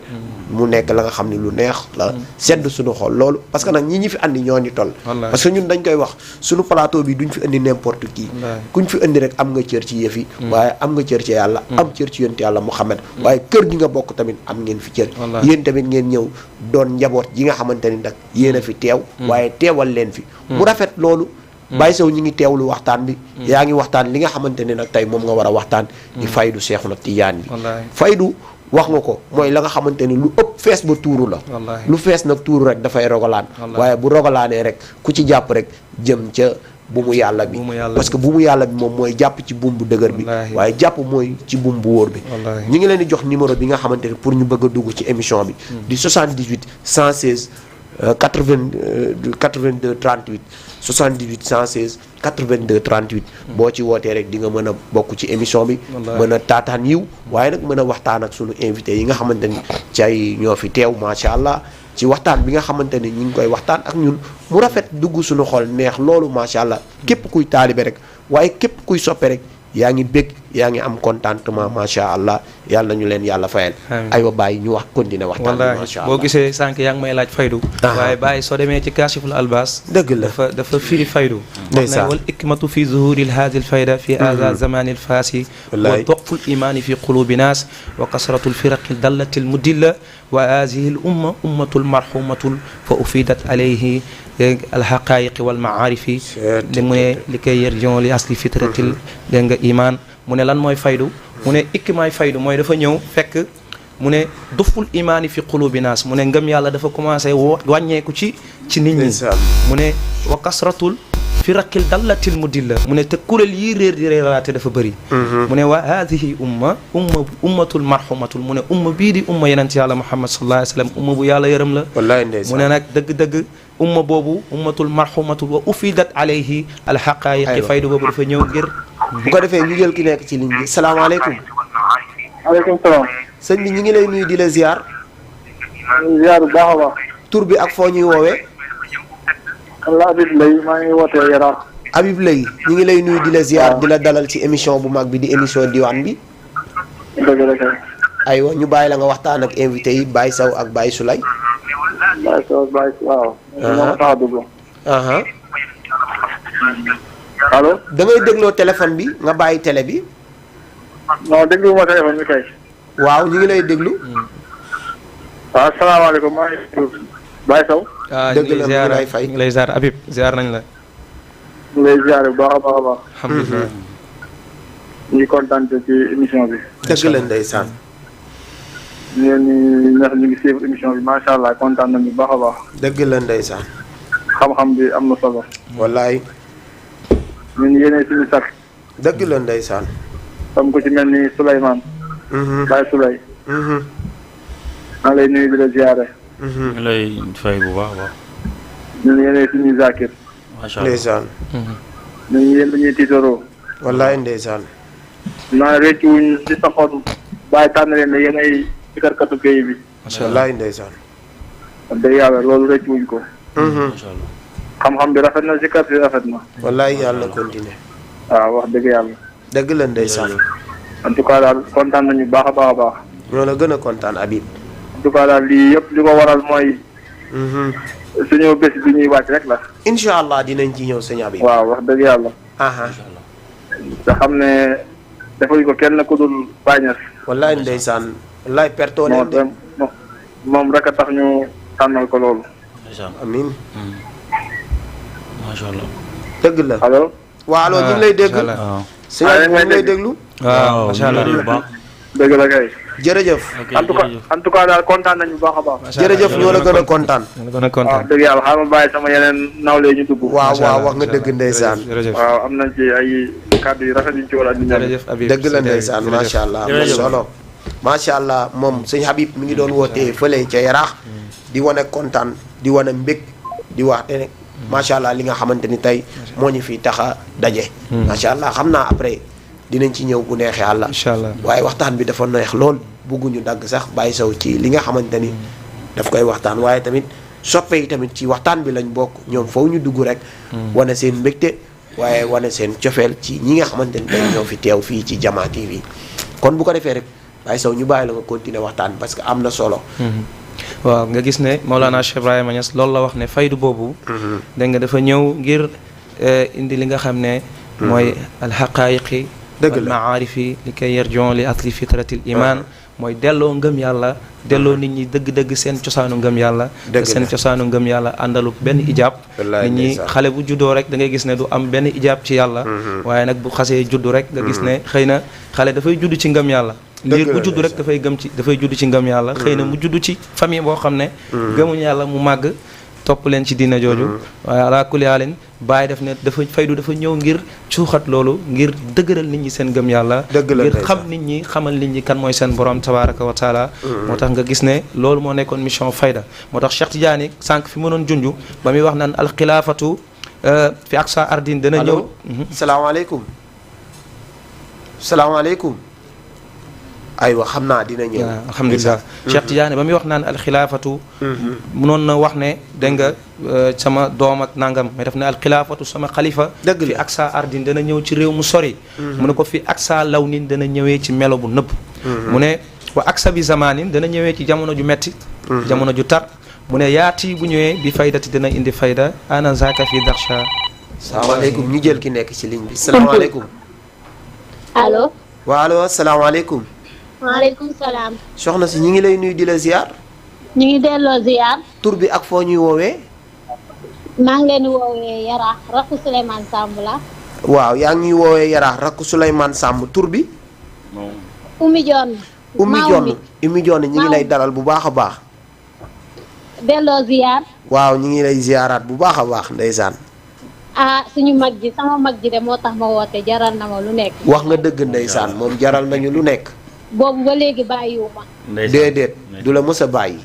mu nekk la nga xam ne lu neex la sedd suñu xol loolu parce que nag ñi fi andi ñoo ñu toll parce que ñun dañ koy wax suñu plateau bi duñ fi andi n'importe qui kuñ fi andi rek am nga cër ci yëf yi waaye am nga cër ci yàlla am cër ci yonent yàlla Muhammad waaye kër gi nga bokk tamit am ngeen fi cër yéen tamit ngeen ñëw doon njaboot ji nga xamante ni nag yéen a fi teew waaye teewal leen fi mu rafet loolu Baye Sow ñi ngi teewlu waxtaan bi yaa ngi waxtaan li nga xamante ne nag tey moom nga war a waxtaan di faydu Cheikhuna Tidiane bi faydu wax nga ko mooy la nga xamante ni lu ëpp fees ba tuuru la
wallaahi
lu fees nag tuuru rek dafay rogalaan waaye bu rogalaanee rek ku ci jàpp rek jëm ca buumu yàlla bi parce que buumu yàlla bi moom mooy jàpp ci buum bu dëgër bi waaye jàpp mooy ci buum bu wóor bi ñi ngi leen di jox numéro bi nga xamante ni pour ñu bëgg a dugg ci émission bi di 78 116 82 38 78 116 82 38 boo ci wootee rek di nga mën a bokk ci émission bi mën a taataan yiw waaye nag mën a waxtaan ak sunu invité yi nga xamante ni ci ay ñoo fi teew macha allah ci waxtaan bi nga xamante ni ñu ngi koy waxtaan ak ñun mu rafet dugg suñu xol neex loolu macha allah képp kuy taalibe rek waaye képp kuy soppe rek yaa ngi bég yaa ngi am contentement macha allah yàlla nañu leen yàlla fayal. aywa bàyyi ñu wax continuer waxtaan bi macha allah
boo gisee sànq yaa ngi may laaj faydu. waaye bàyyi soo demee ci kaashiful albaas.
dëgg la
dafa firi faydu. ndeysaan wal ikmatu fi zuhuril haadil fayda fi aza zamanil faasi. wa doqful imaani fi qulubi naas wa kasratul firaqi dallatil mudilla wa haazihil umma ummatul marhumatul fa ufidat alayhi alxaqaayiqi wal maarifi li mu ne li koy yarjion li asli fitratil dégg nga iman mu ne lan mooy faydu mu ne ikkimaay faydu mooy dafa ñëw fekk mu ne duful imaani fi qulubi naas mu ne ngëm yàlla dafa commencé wàññeeku ci nit ñi mu ne wa kasratul firaqil dallatil mudilla mu ne te kuréel yi réer di réeraate dafa bëri mu ne wa haadihi ummatul marhumatul mu ne umma bii di umma yenent yàlla muhammad sallallahu alayhi wa sallam umma bu yàlla yërëm la mu ne nag dëgg-dëgg umma boobu ummatul marhumatul wa ufidat alayhi alxaqaayiqi faydu boobu dafa ñëw ngir
bu ko defee ñu jël ki nekk ci ligne bi salaamaaleykum
aleykum salaam
sëñ bi ñu ngi lay nuyu di la ziar
ziar bu baax a baax
tur bi ak foo ñuy woowee
Allah Habib Lay maa ngi wootee Yaraax
Habib Lay ñu ngi lay nuyu di la ziar di la dalal ci émission bu mag bi di émission diwaan bi
dëgg la kay
aywa ñu bàyyi la nga waxtaan ak invité yi Baye Sow ak Baye Soulay
Baye Sow Baye waaw moo tax a dugg allo
da ngay dégloo téléphone bi nga bàyyi télé bi
non déglu ma téléphone bi kay
waaw ñu ngi lay déglu
waaw asalaamaaleykum maa ngi tudd Baye Sow
dëgg la mu ngi lay fay
ñu ngi lay ziar Habib ziar nañ la
ñu lay ziar bu baax a baax a baax
alhamdulilah
ñu ngi kontaan ci émission bi
dëgg la ndeysaan
ñu ngi suivre émission bi macha allah kontaan nañu bu baax a baax
dëgg la ndeysaan
xam-xam bi am na solo
wallaay
ñun yéene suñu sax
dëgg la ndeysaan
comme ku ci mel ni Souleymane Baye Soulay maa lay nuyu di la ziare
ñu lay fay bu baax a baax
ñun yéene suñu zakir
macha allah
ndeysaan
ñun yéen dañuy tiitaroo
wallaay ndeysaan
naa réccu wuñ ci taxoon bàyyi tànn leen ne yéen ay sikarkatu géej bi
macha allah
wallaay ndeysaan
wax dëgg yàlla loolu réccu wuñ ko
macha allah
xam-xam bi rafet na sikar si rafet na
wallaay yàlla continuer
waaw wax dëgg yàlla
dëgg la ndeysaan
en tout cas daal kontaan nañu baax a baax a baax
ñoo la gën a kontaan Habib
en tout cas daal lii yëpp li ko waral mooy suñu bés bi ñuy wàcc rek la
incha allah dinañ ci ñëw sëñ Habib
waaw wax dëgg yàlla te xam ne defuñ ko kenn ku dul bàññees
wallaay ndeysaan wallaay pertoo leen de
moom rek a tax ñu tànnal ko loolu
amin
macha allah
dëgg la
allo
waaw allo ñu ngi lay dégg sëñ Habib ñu ngi lay déglu
waaw macha allah
bu baax
dëgg la kay
jërëjëf
en tout cas daal kontaan nañu bu baax a baax
jërëjëf ñoo la gën a kontaan
waaw dëgg yàlla xaaral ma bàyyi sama yeneen nawle ñu dugg
waaw waaw wax nga dëgg ndeysaan
waaw am nañ ci ay kàddu yu rafet yu ñu ci war a andi
dëgg la ndeysaan macha allah am na solo macha allah moom sëñ Habib mi ngi doon wootee fële ca Yaraax di wane kontaan di wane mbég di wax te macha allah li nga xamante ni tey moo ñu fi tax a daje macha allah xam naa après dinañ ci ñëw bu neexee àlla
incha allah
waaye waxtaan bi dafa neex lool bugguñu dagg sax Baye Sow ci li nga xamante ni daf koy waxtaan waaye tamit soppe yi tamit ci waxtaan bi lañ bokk ñoom foofu ñu dugg rek wane seen mbégte waaye wane seen cofeel ci ñi nga xamante ni tey ñoo fi teew fii ci Jama TV kon bu ko defee rek Baye Sow ñu bàyyi la nga continuer waxtaan parce que am na solo
waaw nga gis ne Maulana Cheikh Ibrahima Niass loolu la wax ne faydu boobu dégg nga dafa ñëw ngir indi li nga xam ne mooy alxaqaayiqi
dëgg
wal maarifi li koy yarjon li asli fitratil iman mooy delloo ngëm yàlla delloo nit ñi dëgg-dëgg seen cosaanu ngëm yàlla te seen cosaanu ngëm yàlla àndalu benn ijaab nit ñi xale bu juddoo rek da ngay gis ne du am benn ijaab ci yàlla waaye nag bu xasee juddu rek nga gis ne xëy na xale dafay judd ci ngëm yàlla liir bu judd rek dafay judd ci ngëm yàlla xëy na mu judd ci famille boo xam ne gëmuñ yàlla mu màgg topp leen ci diina jooju waaye ala kulli haalin Baay def ne dafa faydu dafa ñëw ngir cuuxat loolu ngir dëgëral nit ñi seen gëm yàlla ngir xam nit ñi xamal nit ñi kan mooy seen borom tabaraka wa taala moo tax nga gis ne loolu moo nekkoon mission fayda moo tax Cheikh Tidiane sànq fi mënoon junju ba muy wax naan alxilaafatu fi aqsa ardin dana ñëw
salaamaaleykum salaamaaleykum aywa xam naa dina ñëw
alhamdulilah Cheikh Tidiane ba muy wax naan alxilaafatu mënoon na wax ne dégg nga sama doom ak nangam mais daf ne alxilaafatu sama xalifa fi aksa ardin dana ñëw ci réew mu sori mu ne ko fi aksa law nin dana ñëwee ci melo bu nëbb mu ne wa aksa bi zamanin dana ñëwee ci jamono ju metti jamono ju tar mu ne yaati bu ñëwee bi faydati dana indi fayda ana zaka fi darsha
salaamaaleykum ñu jël ki nekk ci ligne bi salaamaaleykum
allo
waa allo salaamaaleykum
maaleykum salaam.
soxna si ñu ngi lay nuyu di la ziar.
ñu ngi delloo ziar.
tur bi ak foo ñuy woowee.
maa ngi leen di woowee Yaraax rakku Souleymane Samb la.
waaw yaa ngi ñuy woowee Yaraax rakku Souleymane Samb tur bi.
Oumy Dione.
Oumy Dione ñu ngi lay dalal bu baax a baax.
delloo ziar.
waaw ñu ngi lay ziaraat bu baax a baax ndeysaan.
suñu mag ji sama mag ji de moo tax ma woote jaral na ma lu nekk.
wax nga dëgg ndeysaan moom jaral nañu lu nekk.
boobu ba léegi bàyyiwuma.
déedéet du la mës a bàyyi.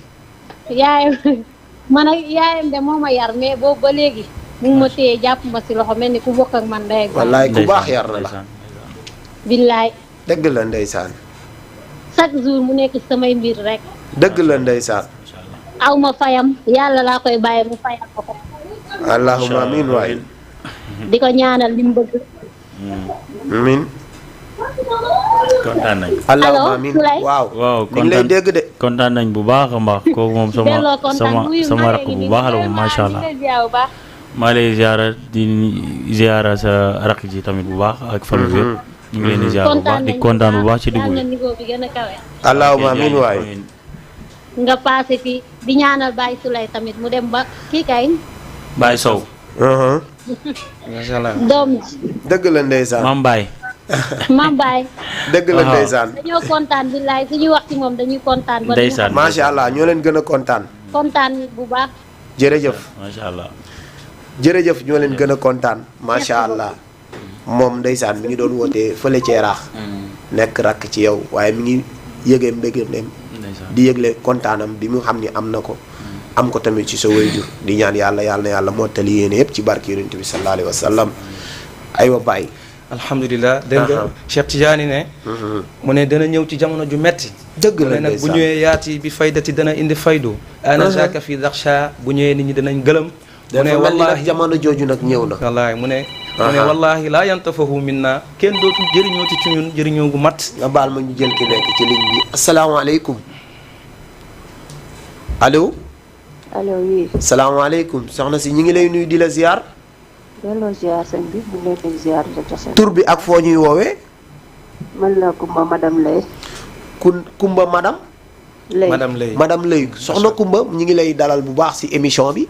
yaayam man ak yaayam de moo ma yar mais boobu ba léegi mu ngi ma téye jàpp ma si loxo mel ni ku bokk ak man ndey ak
wallaay ku baax yar na la.
billaay.
dëgg la ndeysaan.
chaque jour mu nekk samay mbir rek.
dëgg la ndeysaan.
aw ma fayam yàlla laa koy bàyyi mu fayal ko ko.
allahumma amiin waay.
di ko ñaanal li mu bëgg.
amiin.
kontaan nañ.
allahumma amiin waaw. ñu ngi lay dégg de.
kontaan nañ bu baax a baax kooku moom sama rakk bu baax la moom macha allah. maa lay ziara di ziara sa rakk ji tamit bu baax ak famille bi yëpp. ñu ngi leen di ziara bu baax di kontaan bu baax ci dugub bi.
allahumma amiin waay.
nga paase fi di ñaanal Baye Souley tamit mu dem ba kii kay.
Baye Sow.
macha allah.
doom ji.
dëgg la ndeysaan.
Maam Baye.
Maam Baye.
dëgg la ndeysaan.
dañoo kontaan billaay suñuy wax ci moom dañuy kontaan. ba
ndeysaan
macha allah ñoo leen gën a kontaan.
kontaan bu baax.
jërëjëf.
macha allah.
jërëjëf ñoo leen gën a kontaan macha allah. moom ndeysaan mi ngi doon wootee fële ci Yaraax. nekk rakk ci yow waaye mi ngi yëgee mbégteem. di yëgle kontaanam bi mu xam ni am na ko. am ko tamit ci sa waajur di ñaan yàlla mottali yéene yëpp ci barke yonent bi sallallahu alayhi wa sallam aywa Baye.
alhamdulilah dégg nga Cheikh Tidiane ne mu ne dana ñëw ci jamono ju metti
dëgg la
nag bu ñëwee yaati bi faydati dana indi faydu ana jaka fi daxsha bu ñëwee nit ñi danañ gëlëm mu ne wallahi
jamono jooju nag ñëw na
wallahi mu ne wallahi laa yantafahu minna kenn dootul jëriñoo ci ñun jëriñoo gu mat
nga baal ma ñu jël ki nekk ci ligne bi asalaamaaleykum allo
oui.
salaamaaleykum soxna si ñu ngi lay nuyu di la ziar.
delloo ziar sëñ bi mu ngi leen di ziar di jox seen.
tur bi ak foo ñuy woowee.
man la Kumba madame Lay.
Kumba madame.
Lay
madame Lay soxna Kumba ñu ngi lay dalal bu baax ci émission bi.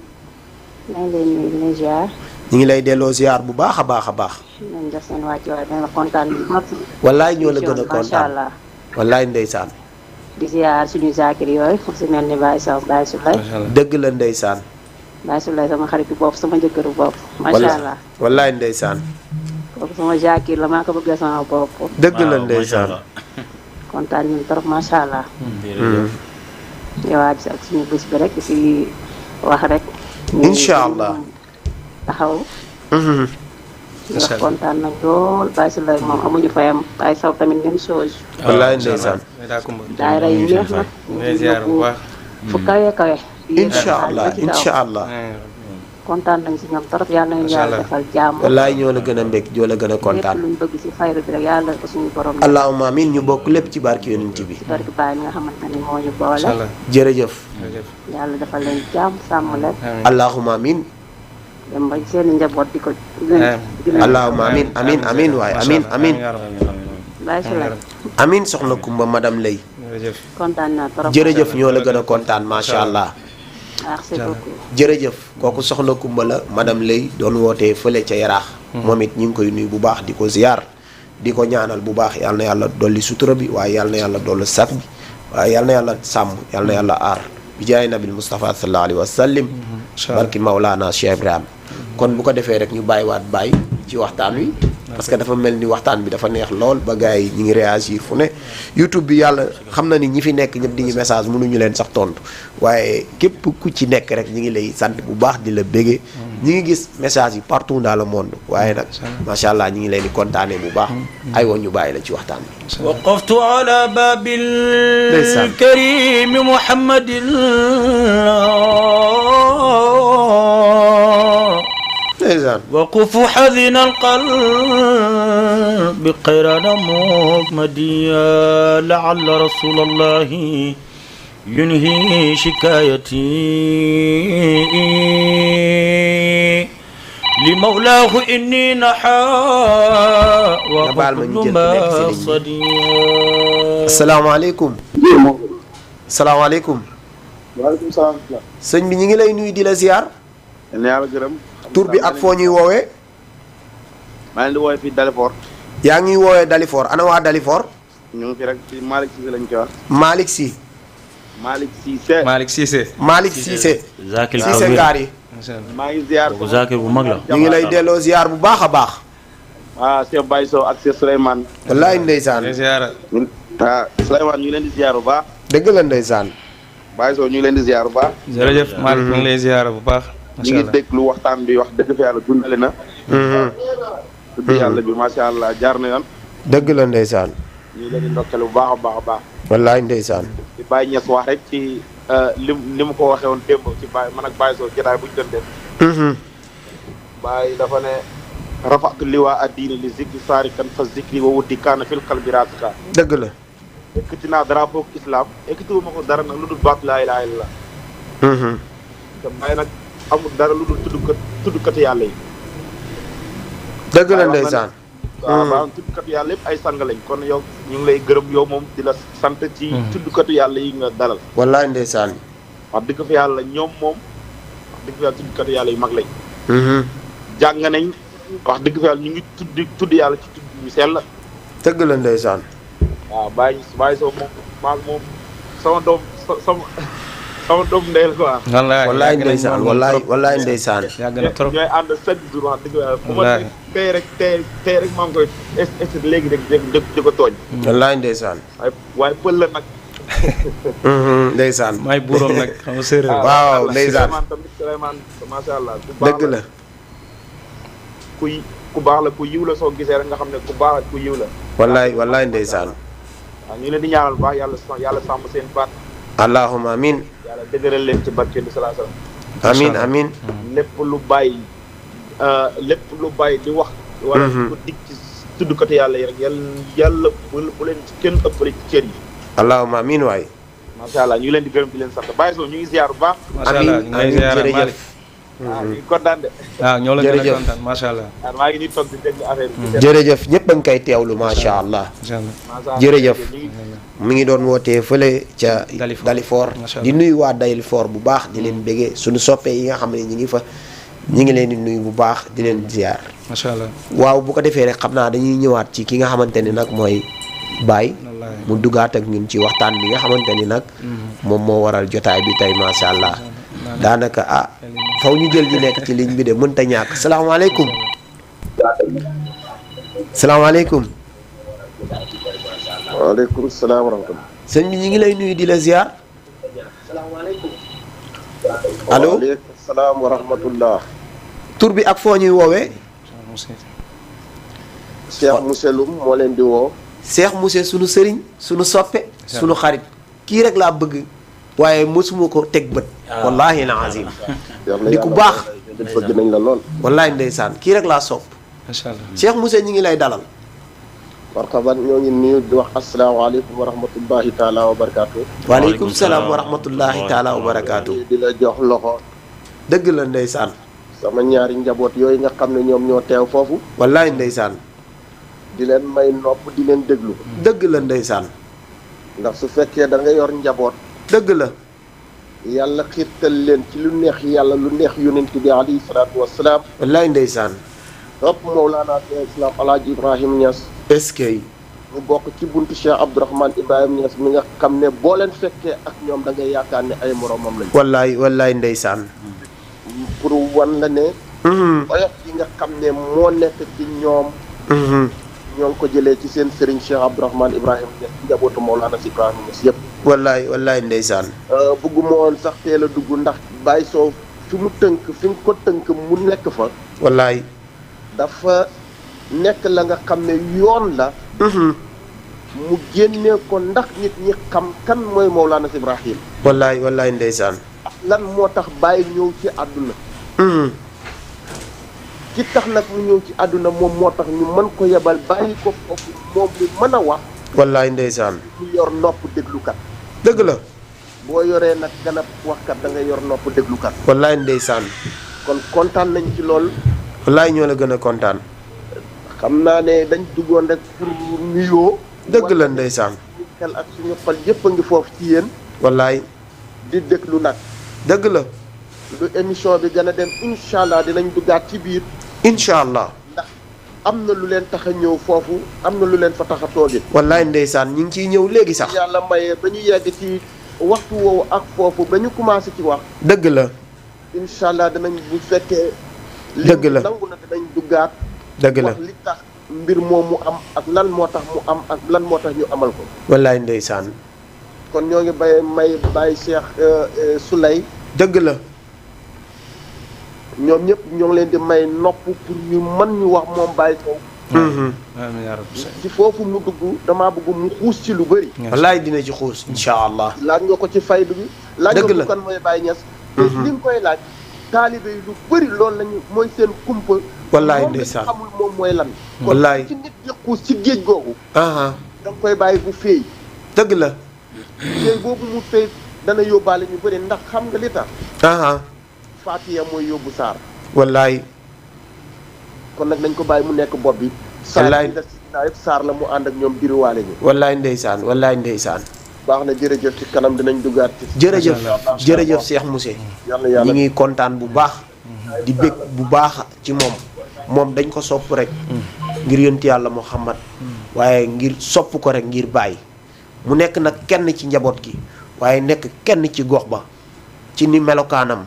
maa ngi lay nuyu di la ziar.
ñu ngi lay delloo ziar bu baax a baax a baax.
nañ jox seen wàccuwaay dana kontaan bu mag.
wallaay ñoo la gën a kontaan
macha allah.
wallaay ndeysaan.
di ziar suñu zakir yooyu fu si mel ni Baye Sow Baye Souley.
dëgg la ndeysaan.
Baye Souley sama xaritu bopp sama jëkkëru bopp. macha allah
wallaay ndeysaan.
kooku sama zakir la maa ko bëggee sama bopp.
dëgg la ndeysaan.
kontaan ñun trop macha allah. yowaat si ak suñu bés bi rek si wax rek.
incha allah
taxaw. ndax kontaan nañ lool Baye Souley moom amuñu fayam Baye Sow tamit même chose.
wallaay ndeysaan.
daayira yi neex na. fu kawe kawe.
incha allah
kontaan nañ si ñoom trop yàlla nañu yàlla defal jàmm.
wallaay ñoo la gën a mbég ñoo la gën a kontaan.
lépp luñ bëgg si fayru bi rek yàlla ko suñu borom.
allahumma amiin ñu bokk lépp ci barke yonent bi.
ci barke Baye mi nga xamante ni moo ñu boole.
jërëjëf.
yàlla defal leen jàmm sàmm leen.
allahumma amiin.
dem ba seen njaboot di ko.
allahumma amiin waaye amiin.
Baye Souley.
amiin soxna Kumba madame Lay.
kontaan naa trop.
jërëjëf ñoo la gën a kontaan macha allah.
merci beaucoup.
jërëjëf kooku soxna Kumba la madame Lay doon wootee fële ca Yaraax. moom it ñu ngi koy nuyu bu baax di ko ziar di ko ñaanal bu baax yal na yàlla dolli sutura bi waaye yal na yàlla dolli sat bi waaye yal na yàlla sàmm yal na yàlla aar bi jaay nabil Mustafa sallallahu alayhi wa sallam barki Maulana Cheikh Ibrahim kon bu ko defee rek ñu bàyyiwaat bàyyi ci waxtaan wi parce que dafa mel ni waxtaan bi dafa neex lool ba gars yi ñi ngi réagir fu ne YouTube bi yàlla xam na ni ñi fi nekk ñëpp di ngi message mënuñu leen sax tontu waaye képp ku ci nekk rek ñi ngi lay sant bu baax di la béggee ñi ngi gis message yi partout dans le monde waaye nag macha allah ñi ngi leen di kontaanee bu baax ay woon ñu bàyyi la ci waxtaan bi
waqaftu ala babil karim muhammadin وقف حزن القلب قران مغمديا لعل رسول الله ينهي شكايتي لمولاه إني نحى وقل ما صديا
السلام عليكم السلام عليكم
waaleykum salaam.
sëñ bi ñu ngi lay nuyu di la ziar.
yàlla gërëm.
tur bi ak foo ñuy woowee.
maa ngi leen di woowee fii Dalifort.
yaa ngi woowee Dalifort ana waa Dalifort.
ñu ngi fi rek ci Malick Cissé lañ koy wax.
Malick Sy.
Malick Cissé.
Malick Cissé.
Malick Cissé.
Zakir
Cissé ngaar yi.
maa ngi ziar.
Zakir bu mag la.
ñu ngi lay delloo ziar bu baax a baax.
ah Cheikh Baye Sow ak Cheikh Souleymane.
wallaay ndeysaan.
Souleymane ñu ngi leen di ziar bu baax.
dëgg la ndeysaan.
Baye Sow ñu ngi leen di ziar bu baax.
jërëjëf Malick ñu ngi lay ziar bu baax.
ñu ngi déglu waxtaan bi wax dëgg fa yàlla dundale na. dëgg yàlla bi macha allah jaar na yoon.
dëgg la ndeysaan.
ñu ngi leen di ndokkale bu baax a baax a baax.
wallaay ndeysaan.
di Baye Niass wax rek ci li mu ko waxee woon démb ci Baye man ak Baye Sow jotaay bu ñu doon def. Baye dafa ne rafatu liwaa addiini li zikri saarikan fa zikri wa wuddi kaana fil qalbi raasika.
dëgg la.
ekkati naa drapeau islam ekkatiwu ma ko dara nag lu dul baatu laa ilaaha illallah. te Baye nag amul dara lu dul tuddkati yàlla yi.
dëgg la ndeysaan.
waaw waaw tuddkati yàlla yëpp ay sang lañ kon yow ñu ngi lay gërëm yow moom di la sant ci tuddkati yàlla yi nga dalal.
wallaay ndeysaan.
wax dëgg fa yàlla ñoom moom wax dëgg fa yàlla tuddkati yàlla yu mag lañ. jàng nañ wax dëgg fa yàlla ñu ngi tudd yàlla ci tudd yu sell.
dëgg la ndeysaan.
waaw Baye Sow moom maag moom sama doom ndey la quoi.
wallaay ndeysaan wallaay ndeysaan.
yàgg na trop
ñooy ànd chaque jour wax dëgg yàlla fu ma tey rek maa ngi koy léegi rek di ko tooñ.
wallaay ndeysaan.
waaye pël la nag.
ndeysaan.
maay buuram nag xam nga séeréer.
waaw ndeysaan.
Souleymane macha allah.
dëgg la.
ku baax la ku yiw la soo gisee rek nga xam ne ku baax ku yiw la.
wallaay ndeysaan.
waaw ñu leen di ñaanal baax yàlla sàmm seen baat.
allahumma amin.
yàlla dëgëral leen ci barke bi salaa salaam.
amin amin.
lépp lu bàyyi di wax. wala ko dig ci tuddkati yàlla yi rek yàlla bu leen ci kenn ëppale ci cër yi.
allahumma amin waay.
macha allah ñu ngi leen di gërëm di leen sant Baye Sow ñu ngi ziar bu baax.
amin amin jërëjëf.
waaw ñu ngi kontaan de.
waaw ñoo la gën a kontaan macha allah.
maa ngi nii toog di déglu affaire bi.
jërëjëf ñëpp a ngi koy teewlu macha allah. jërëjëf. mi ngi doon wootee fële ca Dalifort di nuyu waa Dalifort bu baax di leen béggee suñu soppee yi nga xam ne ñi ngi fa ñi ngi leen di nuyu bu baax di leen ziar.
macha allah.
waaw bu ko defee rek xam naa dañuy ñëwaat ci ki nga xamante ni nag mooy Baye mu dugaat ak ñun ci waxtaan bi nga xamante ni nag moom moo waral jotaay bi tey macha allah. daanaka faw ñu jël ñu nekk ci ligne bi de mënta ñàkk salaamaaleykum. salaamaaleykum.
waaleykum salaam wa rahmatulah.
sëñ bi ñu ngi lay nuyu di la ziar. allo
waaleykum salaam wa rahmatulah.
tur bi ak foo ñuy woowee.
Cheikh Moussa Loum moo leen di woo.
Cheikh Moussa sunu sëriñ sunu soppe sunu xarit kii rek laa bëgg. waaye mosuma ko teg bët. wallaahi na azim. di ku baax.
bëgg nañ la lool.
wallaahi ndeysaan kii rek laa sopp.
macha allah
Cheikh Moussa ñu ngi lay dalal.
marhaban ñoo ngi nuyu di wax asalaamaaleykum wa rahmatullahi taala wa barakaatu.
waaleykum salaam wa rahmatullahi taala wa barakaatu.
di la jox loxo.
dëgg la ndeysaan.
sama ñaari njaboot yooyu nga xam ne ñoom ñoo teew foofu.
wallaahi ndeysaan.
di leen may nopp di leen déglu.
dëgg la ndeysaan.
ndax su fekkee da nga yor njaboot.
dëgg la.
yàlla xiirtal leen ci lu neex yàlla lu neex yonent bi alayhi salaatu wasalaam.
wallaahi ndeysaan.
topp Mawlana Cheikh Islam Alaaji Ibrahim Niass.
est-ce que
mu bokk ci buntu Cheikh Abdourahmane Ibrahima Niass mi nga xam ne boo leen fekkee ak ñoom da ngay yaakaar ne ay moromam lañu.
wallaay ndeysaan.
pour wan la ne. oyof yi nga xam ne moo nekk ci ñoom. ñoo ngi ko jëlee ci seen sëriñ Cheikh Abdourahmane Ibrahima Niass njabootu Mawlana si Ibrahima Niass yëpp.
wallaay ndeysaan.
bëgguma woon sax teel a dugg ndax Baye Sow fi mu tënk fi nga ko tënk mu nekk fa.
wallaay.
dafa nekk la nga xam ne yoon la. mu génnee ko ndax nit ñi xam kan mooy Mawlana si Ibrahima.
wallaay ndeysaan.
lan moo tax Baye ñëw ci àdduna. ci tax nag mu ñëw ci àdduna moom moo tax ñu mën ko yebal bàyyi ko foofu moom mu mën a wax.
wallaay ndeysaan.
mu yor nopp déglukat.
dëgg la.
boo yoree nag gën a waxkat da nga yor nopp déglukat.
wallaay ndeysaan.
kon kontaan nañ ci lool.
wallaay ñoo la gën a kontaan.
xam naa ne dañ duggoon rek pour nuyoo.
dëgg la ndeysaan.
suñu xel ak suñu xol yëpp a ngi foofu ci yéen.
wallaay.
di déglu nag.
dëgg la.
lu émission bi gën a dem incha allah dinañ duggaat ci biir.
incha allah.
ndax am na lu leen tax a ñëw foofu am na lu leen fa tax a toogee.
wallaay ndeysaan ñu ngi ciy ñëw léegi sax.
yàlla maye ba ñu yegg ci waxtu woowu ak foofu ba ñu commencé ci wax.
dëgg la.
incha allah danañ bu fekkee.
dëgg la
nangu na danañ duggaat.
dëgg la
wax li tax mbir moom mu am ak lan moo tax mu am ak lan moo tax ñu amal ko.
wallaay ndeysaan.
kon ñoo ngi may bàyyi Cheikh Souley.
dëgg la.
ñoom ñëpp ñoo ngi leen di may nopp pour ñu mën ñu wax moom Baye Sow.
amiin yaa rabbi.
ci foofu mu dugg damaa bëgg mu xuus ci lu bëri.
wallaay dina ci xuus incha allah.
laaj nga ko ci faydu bi. laaj nga ko kan mooy Baye Niass. te li nga koy laaj. taalibe yi lu bëri loolu lañu mooy seen kumpa.
wallaay ndeysaan
moom xamul moom mooy lan.
wallaay
kon ci nit di xuus ci géej googu. da nga koy bàyyi bu féey.
dëgg la.
féey boobu mu féey dana yóbbaale ñu bëri ndax xam nga li tax. Faatiya mooy yóbbu saar.
wallaay.
kon nag nañ ko bàyyi mu nekk bopp bi.
wallaay
saar la mu ànd ak ñoom biriwaale ñu.
wallaay ndeysaan wallaay ndeysaan.
baax na jërëjëf ci kanam dinañ duggaat ci.
jërëjëf Cheikh Mousse. ñi ngi kontaan bu baax. di bég bu baax ci moom dañ ko sopp rek. ngir yonti yàlla Muhammad. waaye ngir sopp ko rek ngir bàyyi. mu nekk nag kenn ci njaboot gi. waaye nekk kenn ci gox ba. ci ni melokaanam.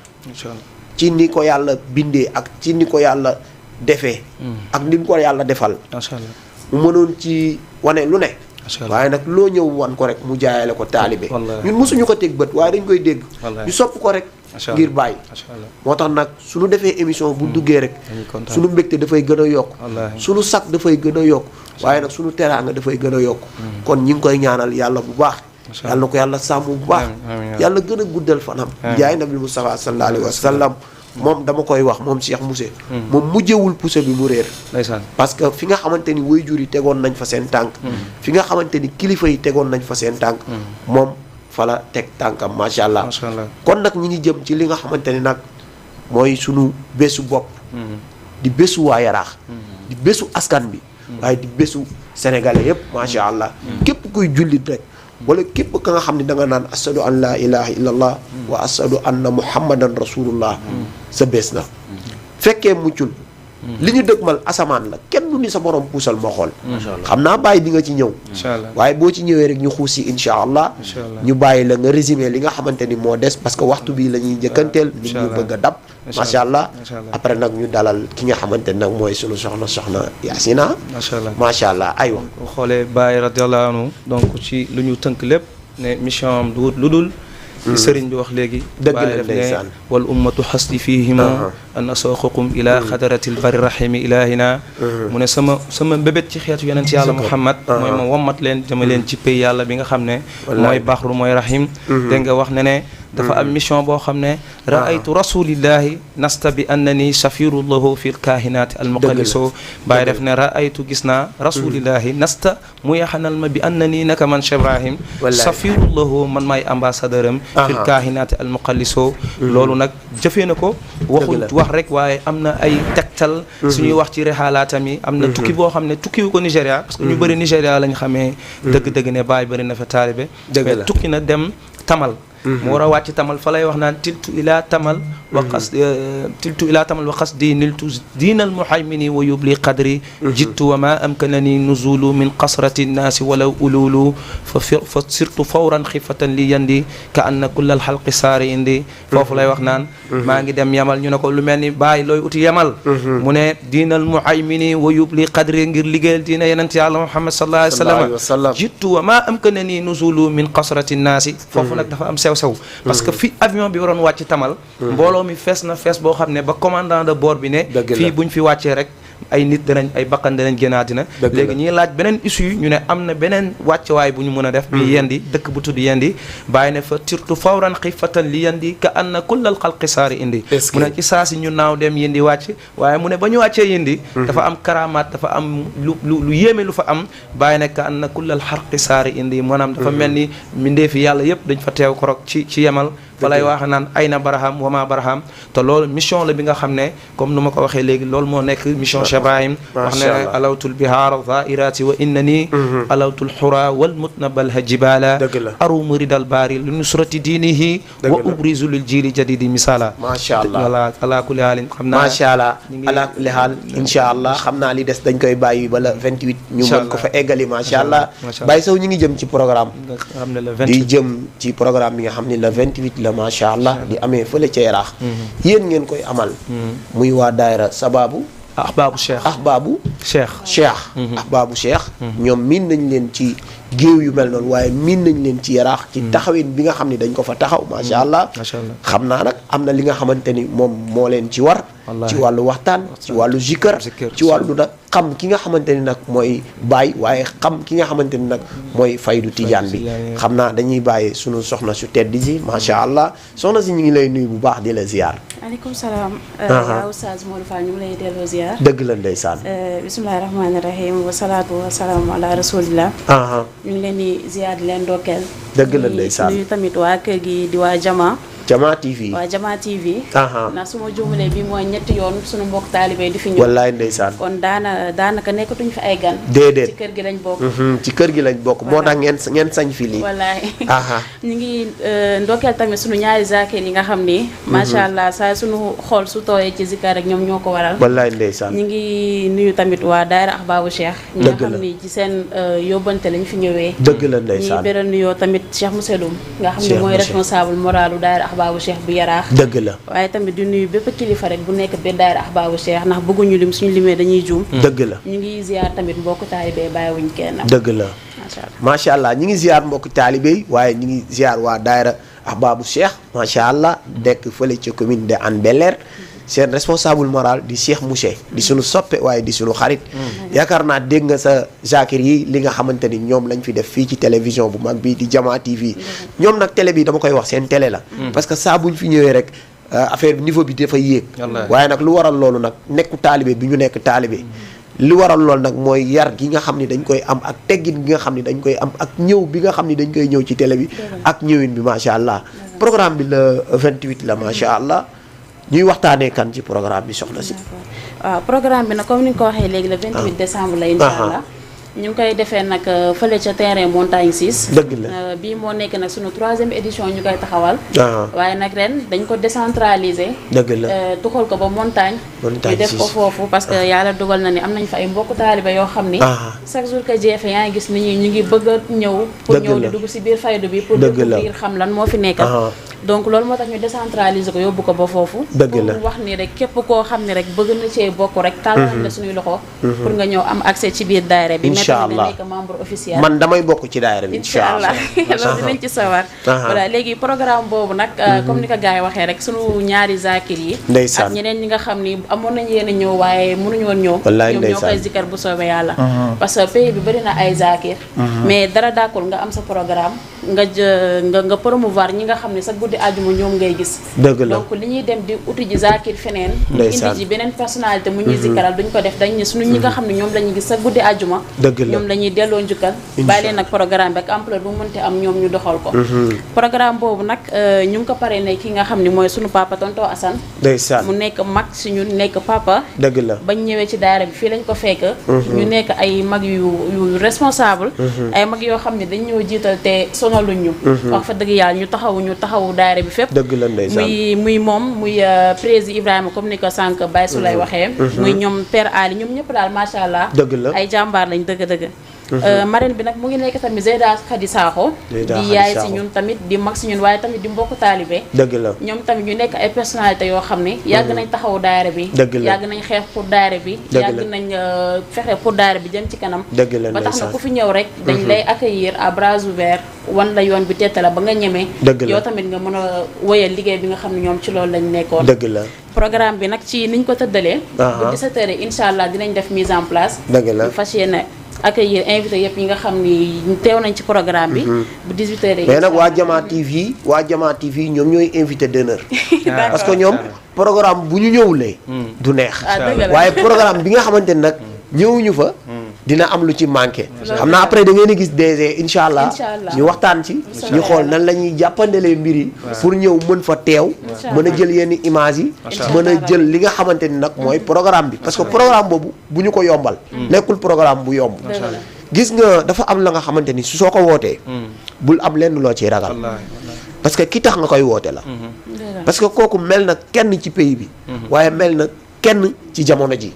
ci ni ko yàlla bindee ak ci ni ko yàlla defee. ak ni ko yàlla defal.
macha allah
mu mënoon ci wane lu ne. waaye nag loo ñëw wan ko rek mu jaayale ko taalibe. ñun mosuñu ko teg bët waaye dañ koy dégg. ñu sopp ko rek. ngir bàyyi. moo tax nag suñu defee émission bu duggee rek. suñu mbégte dafay gën a yokk. suñu sac dafay gën a yokk. waaye nag suñu teraanga dafay gën a yokk. kon ñi ngi koy ñaanal yàlla bu baax. yàlla na ko yàlla sàmm bu baax. yàlla gën a guddal fanam. jaay nabi Mustafa sallallahu alayhi wa sallam. moom dama koy wax moom Cheikh Mousse. moom mujjewul pousse bi mu réer. parce que fi nga xamante ni waajur yi tegoon nañ fa seen tànk. fi nga xamante ni kilifa yi tegoon nañ fa seen tànk. moom fa la teg tànkam macha allah. kon nag ñi ngi jëm ci li nga xamante ni nag mooy sunu bésu bopp. di bésu waa Yaraax. di bésu askan bi. waaye di bésu sénégalais yépp macha allah. képp kuy jullit rek. wala képp ka nga xam ne da nga naan ashadu an laa ilaha illallah wa ashadu anna muhammadan rasulullah sa bés na fekkee muccul li ñu dëgmal asamaan la kenn du ni sa borom puusal ma xool xam naa bàyyi di nga ci ñëw waaye boo ci ñëwee rek ñu xuus si insha allah ñu bàyyi la nga résumé li nga xamante ni moo des parce que waxtu bi la ñuy njëkkanteel nit ñu bëgg a dab macha allah après nag ñu dalal ki nga xamante ni nag mooy sunu soxna Yacina macha allah aywa
xoolee Baye radiallahu anhu donc ci lu ñu tënk lépp ne mission am du lu dul sëriñ bi wax léegi Baye def ne wal ummatu xasdi fihima an asooqakum ila xadaratil bari rahimi ilahina mu ne sama mbébét ci xeetu yonent yàlla Muhammad mooy ma wommat leen jëma leen ci pay yàlla bi nga xam ne mooy baxru mooy rahim dégg nga wax ne dafa am mission boo xam ne raaytu rasulillahi nasta bi annani safirullahu fi lkahinati almuqalliso Baye def ne raaytu gis naa rasulillahi nasta mu yaxanal ma bi annani naka man Cheikh Ibrahim safirullahu man maay ambassadeur am fi lkahinati almuqalliso loolu nag jëfee na ko waxul wax rek waaye am na ay tegtal suñuy wax ci rexalaatam yi am na tukki boo xam ne tukkiwu ko Nigéria parce que ñu bëri Nigéria lañ xamee dëgg-dëgg ne Baye bëri na fa taalibe tukki na dem Tamal mu war a wàcc tamal fa lay wax naan tiltu ila tamal wa qas tiltu ila tamal wa qasdi niltu diinal muhaymini wa yubli qadri jittu wa ma amkanani nuzulu min qasrati nnaasi walaw ululu fa sirtu fawran xifatan li yandi ka anna kulla al xalqi saari indi foofu lay wax naan maa ngi dem yamal ñu ne ko lu mel ni bàyyi looy uti yamal mu ne diinal muhaymini wa yubli qadri ngir liggéeyal diina yenent yàlla Muhammad sallallahu alayhi wa sallam jittu wa ma amkanani nuzulu min qasrati nnaasi foofu nag dafa am sew-sew parce que fi avion bi waroon wàcc tamal mbooloo mi fees na fees boo xam ne ba commandant de bord bi ne fii buñ fi wàccee rek ay nit danañ ay bakkan danañ génnaatina léegi ñiy laaj beneen issue ñu ne am na beneen wàccuwaay bu ñu mën a def bi yendi dëkk bu tudd yendi bàyyi ne fa tirtu fawran xifatan li yendi ka anna kullal xalqi saari indi mu ne ci saa si ñu naaw dem yendi wàcc waaye mu ne ba ñu wàccee yendi dafa am karamaat dafa am lu yéeme lu fa am bàyyi ne ka anna kullal xalqi saari indi maanaam dafa mel ni mbindeefi yàlla yëpp dañ fa teew korok ci yemal fa lay wax naan ayna baraham wama baraham te loolu mission la bi nga xam ne comme nu ma ko waxee léegi loolu moo nekk mission Cheikh Ibrahim wax ne alawtul bihaara zairati wa innani alawtul xura wal mutnabalha jibala arumu ridal baari li nusrati diinihi wa ubrizu lil jiili jadidi misala
macha allah
voilà ala kulli haalin xam naa
macha allah ala kulli haal incha allah xam naa li des dañ koy bàyyi bala 28 ñu mën ko fa eggali macha allah Baye Sow ñu ngi jëm ci programme di jëm ci programme bi nga xam ne le 28 la macha allah di amee fële ca Yaraax yéen ngeen koy amal muy waa daayira sababu ahbaabu cheikh ñoom miin nañ leen ci géew yu mel noonu waaye miin nañ leen ci Yaraax ci taxawin bi nga xam ne dañ ko fa taxaw macha allah xam naa nag am na li nga xamante ni moom moo leen ci war ci wàllu waxtaan ci wàllu zikar ci wàllu nag xam ki nga xamante ni nag mooy Baye waaye xam ki nga xamante ni nag mooy faydu tijaan bi xam naa dañuy bàyyi sunu soxna su tedd ji macha allah soxna si ñu ngi lay nuyu bu baax di la ziar.
aleykum salaam. yaa Oustaz Modou Fall ñu ngi lay delloo ziar.
dëgg la ndeysaan.
bismillahi rahmaani rahim wa salaatu wa salaamu ala rasulillah. ñu ngi leen di ziar di leen ndokkeel.
dëgg la ndeysaan
nuyu tamit waa kër gi di waa Jama.
Jama TV
waaw Jama TV. ndax su ma juumalee bi mooy ñetti yoon suñu mbokk taalibe di fi ñëw.
wallaay ndeysaan.
kon daanaka nekkatuñ fi ay gan.
déedéet
ci kër gi lañ bokk.
ci kër gi lañ bokk moo tax ngeen sañ fi lii.
wallaay ñu ngi ndokkeel tamit suñu ñaari zakir yi nga xam ni. macha allah saa suñu xool su tooyee ci zikar rek ñoom ñoo ko waral.
wallaay ndeysaan.
ñu ngi nuyu tamit waa daayira Ahbaabu Cheikh. ñi nga xam ni ci seen yóbbante lañ fi ñëwee.
dëgg la ndeysaan
ñi beral nuyoo tamit Cheikh Moussa Doum nga xam ne mooy responsable moralu daayira Ahbaabu Cheikh bu Yaraax.
dëgg la
waaye tamit di nuyu bépp kilifa rek bu nekk benn daayira Ahbaabu Cheikh ndax bëgguñu lim suñu limee dañuy juum.
dëgg la
ñu ngi ziar tamit mbokk taalibe bàyyiwuñ kenn.
dëgg la macha allah ñu ngi ziar mbokk taalibe yi waaye ñu ngi ziar waa daayira Ahbaabu Cheikh macha allah dekk fële ca commune de Hann Bel-Air seen responsable moral di Cheikh Mouché di suñu soppe waaye di suñu xarit yaakaar naa dégg nga sa zakir yi li nga xamante ni ñoom lañ fi def fii ci télévision bu mag bi di Jama TV ñoom nag télé bi dama koy wax seen télé la parce que saa buñ fi ñëwee rek affaire bi niveau bi dafa yéeg waaye nag lu waral loolu nag nekku taalibe bi ñu nekk taalibe li waral loolu nag mooy yar gi nga xam ni dañ koy am ak teggin gi nga xam ni dañ koy am ak ñëw bi nga xam ni dañ koy ñëw ci télé bi ak ñëwin bi macha allah programme bi le 28 la macha allah ñuy waxtaanee kan ci programme bi soxna si.
waaw programme bi nag comme ni nga ko waxee léegi le 28 décembre la incha allah ñu ngi koy defee nag fële ca terrain Montagne 6.
dëgg la
bii moo nekk nag sunu 3e édition ñu koy taxawal. waaye nag ren dañ ko décentraliser.
dëgg la
tuxal ko ba Montagne. ñu def ko foofu parce que yàlla dogal na ni am nañ fa ay mbokku taaliba yoo xam ni. chaque jour que jeefe yaa ngi gis nit ñi ñu ngi bëgg a ñëw. pour ñëw di dugg si biir faydu bi. pour découvrir xam lan moo fi nekk. donc loolu moo tax ñu décentraliser ko yóbbu ko ba foofu.
dëgg la
pour wax ni rek képp koo xam ni rek bëgg na cee bokk rek. tàllal la suñuy loxo. pour nga ñëw am accès ci biir daayira bi.
incha allah
nekk membre officiel.
man damay bokk ci daayira bi incha allah
loolu dinañ ci sawar. voilà léegi programme boobu nag. comme ni ko gars yi waxee rek suñu ñaari zakir yi.
ndeysaan
ak ñeneen ñi nga xam ni amoon nañu yéen a ñëw waaye mënuñu woon ñëw.
wallaay
ñoom ñoo koy zikar bu soobee yàlla. parce que pays bi bëri na ay zakir. mais dara daakul nga am sa programme nga promouvoir ñi nga xam ne sa guddi guddi àjjuma ñoom ngay gis.
dëgg la
donc li ñuy dem di uti ji zakir feneen.
ndeysaan
indi ji beneen personnalité mu ñuy zikkaral duñ ko def dañ ne suñu ñi nga xam ne ñoom la ñuy gis sa guddi àjjuma.
dëgg la
ñoom la ñuy delloo njukkal. bàyyi leen nag programme bi ak ampleur bu mënti am ñoom ñu doxal ko. programme boobu nag ñu ngi ko paree ne ki nga xam ne mooy suñu papa tonton Assane.
ndeysaan
mu nekk mag si ñun nekk papa.
dëgg la
bañ ñëwee ci daara bi fii lañ ko fekk. ñu nekk ay mag yu responsable. ay mag yoo xam ne dañ ñëw jiital te sonaluñ ñu. wax fa dëgg yàlla ñu taxawu daara bi fépp.
dëgg la ndeysaan
muy moom muy président Ibrahima comme ni ko sànq Baye su lay waxee. muy ñoom Père Ali ñoom ñëpp daal macha allah.
dëgg la
ay jàmbaar lañ dëgg-dëgg. marraine bi nag mu ngi nekk tamit Zeyda Khady Sakho di yaay si ñun tamit di mag si ñun waaye tamit di mbokku taalibe.
dëgg la
ñoom tamit ñu nekk ay personnalité yoo xam ne yàgg nañ taxawu daara bi.
dëgg la
yàgg nañ xeex pour daara bi. yàgg nañ fexe pour daara bi jëm ci kanam.
dëgg la
ba tax na ku fi ñëw rek dañ lay accueillir à bras ouverts wan la yoon bi teeta la ba nga ñemee.
dëgg la
yow tamit nga mën a wëyal liggéey bi nga xam ne ñoom ci loolu lañ nekkoon.
dëgg la
programme bi nag ci niñ ko tëddalee. bu 17h incha allah dinañ def mise en place.
dëgg la
ñu fas yéene accueillir invité yëpp yi nga xam ni teew nañ ci programme bi. bu 18h.
mais nag waa Jama TV ñoom ñooy invité d'honneur. parce que ñoom programme bu ñu ñëwulee. du neex. waaye programme bi nga xamante ne nag ñëwuñu fa. dina am lu ci manqué. xam naa après da ngeen di gis DG incha allah. ñu waxtaan ci. ñu xool nan la ñuy jàppandalee mbir yi. pour ñëw mën fa teew. mën a jël yenn images yi. mën a jël li nga xamante ni nag mooy programme bi. parce que programme boobu bu ñu ko yombal. nekkul programme bu yomb. gis nga dafa am la nga xamante ni su soo ko wootee. bul am lenn loo ciy ragal. parce que ki tax nga koy woote la. parce que kooku mel na kenn ci pays bi. waaye mel na kenn ci jamono ji.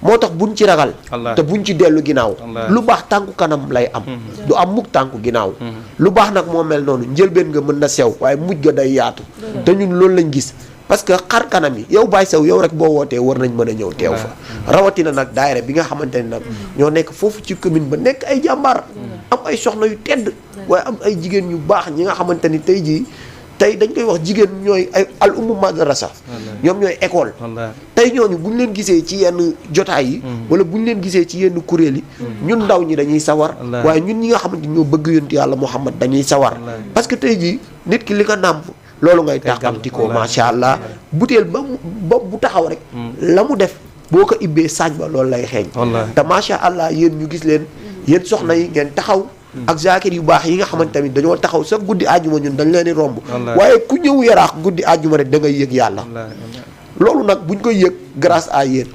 moo tax buñ ci ragal te buñ ci dellu ginnaaw lu baax tànku kanam lay am du am mukk tànku ginnaaw lu baax nag moo mel noonu njëlbeen nga mën na sew waaye mujj ga day yaatu te ñun loolu lañ gis parce que xar kanam yi yow Baye Sow yow rek boo wootee war nañ mën a ñëw teew fa rawatina nag daayira bi nga xamante ne nag ñoo nekk foofu ci commune ba nekk ay jàmbaar am ay soxna yu tedd waaye am ay jigéen yu baax ñi nga xamante ni tey jii tey dañ koy wax jigéen ñooy ay al ummu madrasa ñoom ñooy école tey ñooñu bu ñu leen gisee ci yenn jotaay yi wala bu ñu leen gisee ci yenn kuréel yi ñun ndaw ñi dañuy sawar waaye ñun ñi nga xamante ñoo bëgg yonti yàlla Muhammad dañuy sawar parce que tey jii nit ki li nga nàmp loolu ngay taxamti ko macha allah butéel ba bu taxaw rek la mu def boo ko ibbee saañ ba loolu lay xeeñ te macha allah yéen ñu gis leen yéen soxna yi ngeen taxaw ak zakir yu baax yi nga xamante tamit dañoo taxaw sa guddi àjjuma ñun dañ leen di romb waaye ku ñëw yaraax guddi àjjuma rek da ngay yëg yàlla loolu nag buñ koy yëg grâce à yéen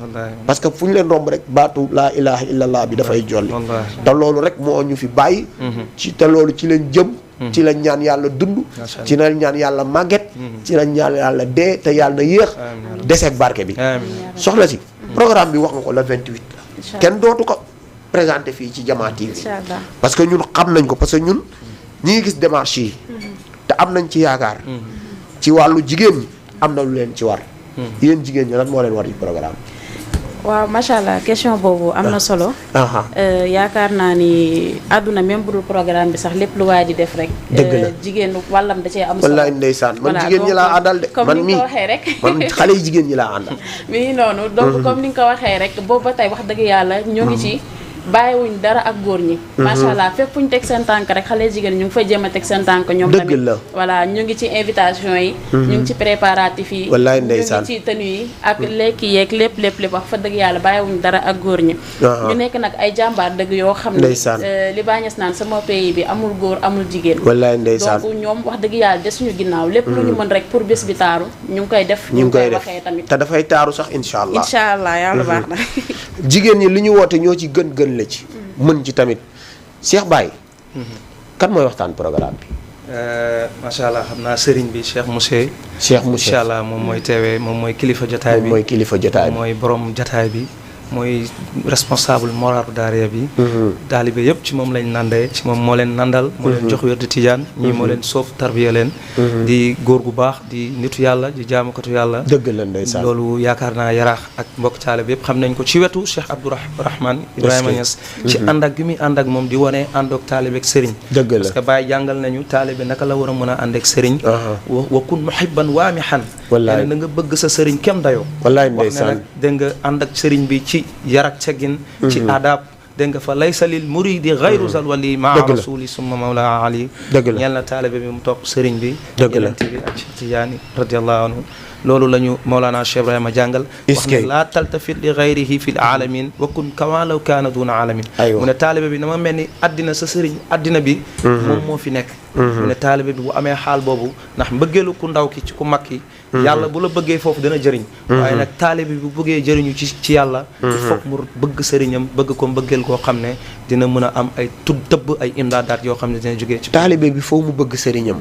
parce que fu ñu leen romb rek baatu laa ilaha illallah bi dafay jolli te loolu rek moo ñu fi bàyyi ci te loolu ci leen jëm ci lañ ñaan yàlla dund ci lañ ñaan yàlla màgget ci lañ ñaan yàlla dee te yàlla na yéex deseeg barke bi soxna si programme bi wax nga ko la 28 kenn dootu ko présenté fii ci Jama TV parce que ñun xam nañ ko parce que ñun ñi ngi gis démarche yi te am nañ ci yaakaar ci wàllu jigéen ñi am na lu leen ci war yéen jigéen ñi lan moo leen war ci programme
waaw macha allah question boobu am na solo yaakaar naa ni àdduna même bu dul programme bi sax lépp lu waay di def rek jigéen wàllam da cee am solo
wallaay ndeysaan man jigéen ñi laa àndal de man mii
waxee rek
man xale yi jigéen ñi laa àndal
mi noonu donc comme ni nga ko waxee rek boobu ba tey wax dëgg yàlla ñoo ngi ci bàyyiwuñ dara ak góor ñi macha allah fépp fu ñu teg seen tànk rek xale jigéen ñu ngi fay jéem a teg seen tànk ñoom tamit voilà ñu ngi ci invitation yi ñu ngi ci préparatif yi
wallaay ndeysaan
ñu ngi ci tenue yi ak lekki yeeg lépp wax fa dëgg yàlla bàyyiwuñ dara ak góor ñi ñu nekk nag ay jàmbaar dëgg yoo xam ne li bàñes naan sama pays bi amul góor amul jigéen
wallaay ndeysaan
donc ñoom wax dëgg yàlla des suñu ginnaaw lépp lu ñu mën rek pour bés bi taaru ñu ngi koy def ñu ngi koy waxee tamit
te dafay taaru sax incha
allah yàlla baax na
jigéen ñi li ñu woote ñoo ci gën la ci mën ci tamit Cheikh Baye kan mooy waxtaan programme bi
macha allah xam naa sëriñ bi Cheikh Mousse incha allah moom mooy teewee moom mooy kilifa jotaay bi
mooy kilifa jotaay bi
mooy borom jotaay bi mooy responsable moral daara bi taalibe yëpp ci moom lañ nandee ci moom moo leen nandal moo leen jox wér di tijaan ñii moo leen soof tarbiya leen di góor gu baax di nitu yàlla di jaamukatu yàlla
dëgg la ndeysaan
loolu yaakaar naa yaraax ak mbokk taalibe yëpp xam nañ ko ci wetu Cheikh Abdourahman Ibrahima Niass ci ànd ak gi muy ànd ak moom di wane ànd ak taalibe ak sëriñ
dëgg la
parce que Baye jàngal nañu taalibe naka la war a mën a ànd ak sëriñ wa kun muhibban waamihan wallaay na nga bëgg sa sëriñ kem dayoo
wallaay ndeysaan
dégg nga ànd ak sëriñ bi ci yar ak teggin ci adab dégg nga fa laysa lil muridi ghayru zal wali maa rasuli summa mawla ali ñeel na taalibe bi mu topp sëriñ bi yenente bi ak Cheikh Tidiane radiallahu anhu loolu la ñu Mawlana Cheikh Ibrahima jàngal wax ne laa taltafit li ghayrihi fi l alamin wa kun kama law kaana duna alamin mu ne taalibe bi dama mel ni addina sa sëriñ addina bi moom moo fi nekk mu ne taalibe bi bu amee xaal boobu ndax mbëggeelu ku ndaw ki ci ku mag ki yàlla bu la bëggee foofu dana jëriñ waaye nag taalibe bi bu bëggee jëriñu ci yàlla il faut mu bëgg sëriñam bëgg ko mbëggeel koo xam ne dina mën a am ay tëbb ay imdaadaat yoo xam ne dina jógee ci
taalibe bi foofu mu bëgg sëriñam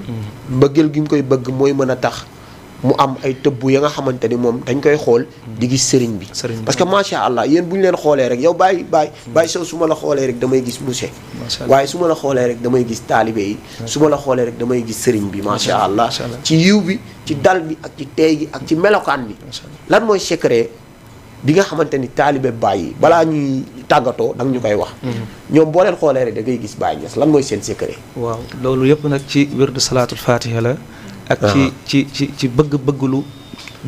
mbëggeel gi mu koy bëgg mooy mën a tax mu am ay tëbb ya nga xamante ni moom dañ koy xool di gis sëriñ bi parce que macha allah yéen bu ñu leen xoolee rek yow bàyyi sow su ma la xoolee rek damay gis monsieur waaye su ma la xoolee rek damay gis taalibe yi su ma la xoolee rek damay gis sëriñ bi macha allah ci yiw bi ci dal bi ak ci teey gi ak ci melokaan bi lan mooy secret bi nga xamante ni taalibe bàyyi balaa ñuy tàggatoo danga ñu koy wax ñoom boo leen xoolee rek da ngay gis Baye Niass lan mooy seen secret
waaw loolu yëpp nag ci wirdu salaatul fatiha la ak ci bëgg lu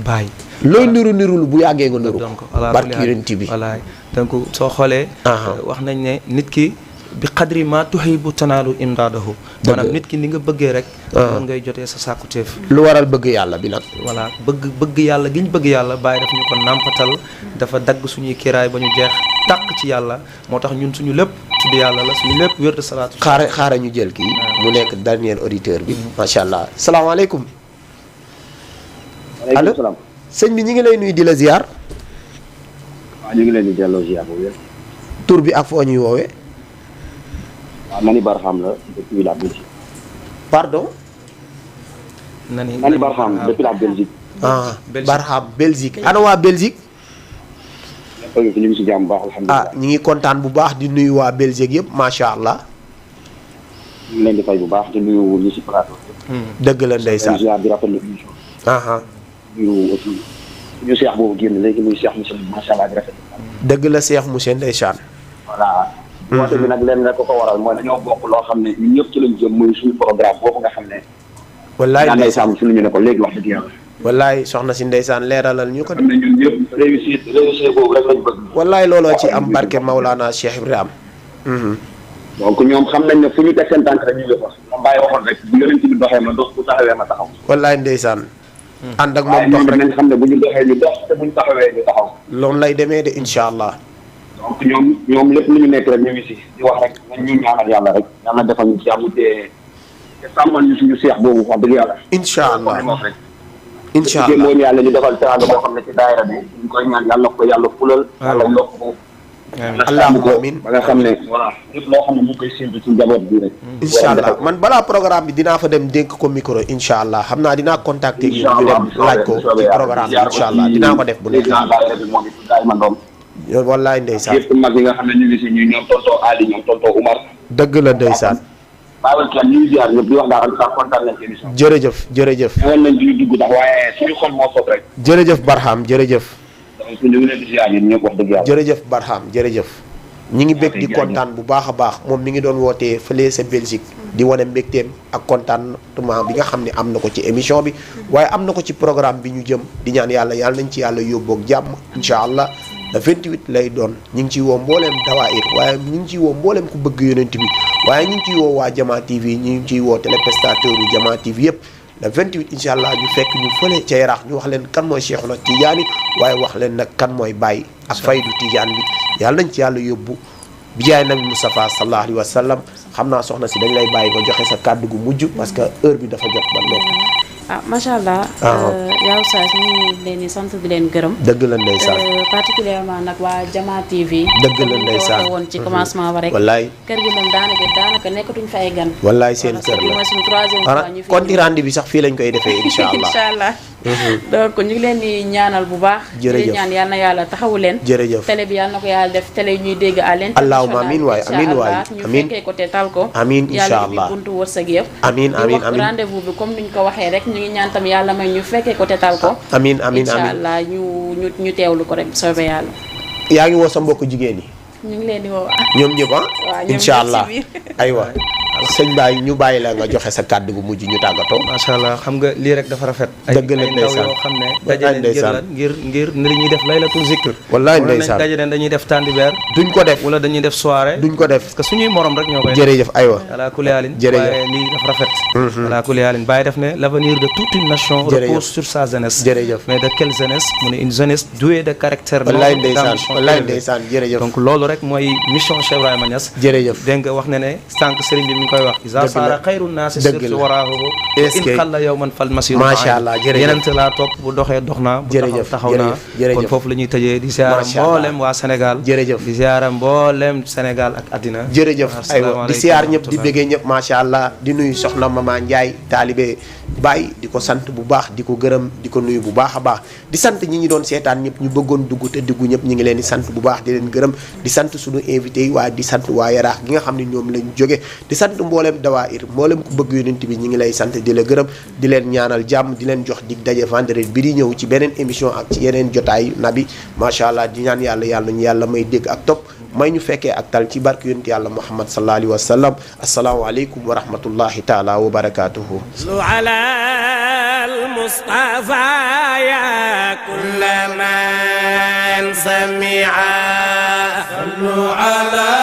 Baye
looy niru bu yàggee nga niru
donc
barki yonent bi
walaay donc soo xoolee wax nañ ne nit ki bi qadri ma tuhibbu tanaalu imdaadahu maanaam nit ki ni nga bëggee rek mën ngay jotee sa sàkkuteef
lu waral bëgg yàlla bi nag
voilà bëgg yàlla gi ñu bëgg yàlla Baye daf ñu ko nàmpatal dafa dagg suñuy kiraay ba ñu jeex tàq ci yàlla moo tax ñun suñu lépp tudd yàlla la suñu lépp wér de salaatu
xaara ñu jël kii mu nekk dernier auditeur bi macha allah salaamaaleykum allo sëñ bi ñu ngi lay nuyu di la ziar
waaw ñu ngi leen di delloo ziar bu wér
tur bi ak foo ñuy woowee
waaw Nani Barham la depuis la Belgique
pardon
Nani Barham depuis la Belgique
Barham Belgique ana waa Belgique
ñu ngi si jàmm bu baax alhamdulilah
ñu ngi kontaan bu baax di nuyu waa Belgique yëpp macha allah
ñu ngi leen di fay bu baax di nuyu ñi si plateau
dëgg la ndeysaan
ziar di rafetlu émission nuyu aussi suñu seex boobu génn léegi muy seex monsieur macha allah di rafetlu
dëgg la seex monsieur ndeysaan
voilà woote bi nag leen rek ko waral mooy dañoo bokk loo xam ne ñun ñëpp ci lañ jëm muy suñu programme boobu nga xam ne
wallaay
ndeysaan suñu ñu ne ko léegi wax dëgg yàlla
wallaay soxna si ndeysaan leeralal ñu ko
xam ne ñun ñëpp réussir boobu rek lañ bëgg
wallaay looloo ci am barke Maulana Cheikh Ibrahima
donc ñoom xam nañ ne fu ñu teg seen tànk rek ñu ngi fa moom bàyyi waxoon rek bu yonent bi doxee ma dox bu taxawee ma taxaw
wallaay ndeysaan ànd ak moom dox rek
nañ xam ne bu ñu doxee ñu dox te bu ñu taxawee ñu taxaw
loolu lay demee de incha allah
donc ñoom lépp lu ñu nekk rek ñu ngi si di wax rek nañ ñu ñaanal yàlla rek yàlla defal ñu jàmm te sàmmal ñu suñu seex boobu wax dëgg yàlla
incha allah
rek
incha allah
moom yàlla ñu defal teraanga boo xam ne ci daayira bi ñu koy ñaan yàlla ko yàlla fulal yàlla yokk ko
allahumma amiin
ba nga xam ne voilà lépp loo xam ne mu koy séntu ci njaboot bi rek
incha allah man balaa programme bi dinaa fa dem dénk ko micro incha allah xam naa dinaa contacter ñu dem laaj ko ci programme bi incha allah dinaa ko def bu nekk wallaay ndeysaan
yëpp mag yi nga xam ne ñu ngi si ñu ñoom tonton Ali ñoom tonton Oumar
dëgg la ndeysaan
baawal kenn ñu ngi ziar ñëpp di wax daal sax kontaan nañ ci émission
jërëjëf
woon nañ duñu dugg ndax waaye suñu xol moo soog rek
jërëjëf Barham jërëjëf
donc ñu ngi leen di ziar ñun ñëpp wax dëgg yàlla
jërëjëf Barham jërëjëf ñi ngi bég di kontaan bu baax a baax moom mi ngi doon wootee fële sa Belgique di wane mbégteem ak contentement bi nga xam ne am na ko ci émission bi waaye am na ko ci programme bi ñu jëm di ñaan yàlla nañ ci yàlla yóbboog jàmm incha allah le 28 lay doon ñu ngi ciy woo mbooleem dawaayir waaye ñu ngi ciy woo mbooleem ku bëgg yonent bi waaye ñu ngi ciy woo waa Jama TV ñu ngi ciy woo téléspectateur yu Jama TV yëpp le 28 incha allah ñu fekk ñu fële ca Yaraax ñu wax leen kan mooy Cheikhuna Tidiane waaye wax leen nag kan mooy Baye ak faydu Tidiane bi yàlla nañ ci yàlla yóbbu bi jaay nabi Moustapha sallallahu alayhi wa sallam xam naa soxna si dañ lay bàyyi nga joxe sa kàddu gu mujj parce que heure bi dafa jot ba noppi.
macha allah. yow saa si ñu ngi leen di sant di leen gërëm.
dëgg la ndeysaan.
particulièrement nag waa Jama TV.
dëgg la ndeysaan
woon ci commencement ba rek.
wallaay
kër gi moom daanaka nekkatuñ fa ay gan.
wallaay seen kër la
mooy suñu troisième fois ñu fi
compte rendu bi sax fii lañ koy defee incha allah
incha allah. donc ñu ngi leen di ñaanal bu baax.
jërëjëf
di ñaan yal na yàlla taxawu leen.
jërëjëf
télé bi yal na ko yàlla def télé ñuy dégg à l'international.
allahumma amiin waay amiin waay
ñu fekkee ko te tal ko.
amiin incha allah
yàlla bi buntu wërsëg yëpp.
amiin amiin
di wax rendez-vous bi comme niñ ko waxee rek ñu ngi ñaan tam yàlla may ñu fekkee ko te tal ko.
amiin amiin
incha allah ñu teewlu ko rek soobee yàlla.
yaa ngi woo sa mbokku jigéen yi.
ñu ngi leen di woo.
ñoom ñëpp ah.
waaw
incha allah aywa sëñ Baye ñu bàyyi la nga joxe sa kàddu gu mujj ñu tàggatoo.
macha allah xam nga lii rek dafa rafet.
dëgg la
ay ndaw yoo xam ne daje leen ngir ni li ñuy def laylatul zikr.
wallaay ndeysaan
daje leen dañuy def tàndibeer.
duñ ko def
wala dañuy def soirée.
duñ ko def
parce que suñuy morom rek ñoo koy.
jërëjëf aywa.
ala kulli haalin.
jërëjëf
waaye lii dafa rafet. ala kulli haalin Baye def ne l'avenir de toute une nation repose sur sa jeunesse.
jërëjëf
mais de quelle jeunesse mu ne une jeunesse douée de caractère.
wallaay ndeysaan jërëjëf.
donc loolu rek mooy mission Cheikh Ibrahima Niass.
jërëjëf
dégg nga wax ne ne sànq sëriñ bi mi ngi koy wax. isa saara xayru naasi sirtu waraahu in xalla yow man fal masiru
macha allah jërëjëf
yenente laa topp bu doxee dox naa bu taxaw naa kon foofu la ñuy tëjee di ziara mboolem waa Sénégal
jërëjëf
di ziara mboolem Sénégal ak àddina
jërëjëf aywa di ziar ñëpp di bëggee ñëpp macha allah di nuyu soxna Mama Ndiaye taalibe Baye di ko sant bu baax di ko gërëm di ko nuyu bu baax a baax di sant ñi ñi doon seetaan ñëpp ñu bëggoon dugg te dugg ñëpp ñi ngi leen di sant bu baax di leen gërëm di sant suñu invité yi waaye di sant waa Yaraax gi nga xam ne ñoom lañ jóge di sant mboolem dawaayir mboolem ku bëgg yonent bi ñi ngi lay sant di la gërëm di leen ñaanal jàmm di leen jox dig daje vendredi bi di ñëw ci beneen émission ak ci yeneen jotaay nabi macha allah di ñaan yàlla ñu yàlla may dégg ak topp may ñu fekkee ak tal ci barke yonent yàlla Muhammad sallallahu alayhi wa sallam assalaamu aleykum wa rahmatullahi taala wa barakatuhu
المصطفى يا كل من سمع صلوا على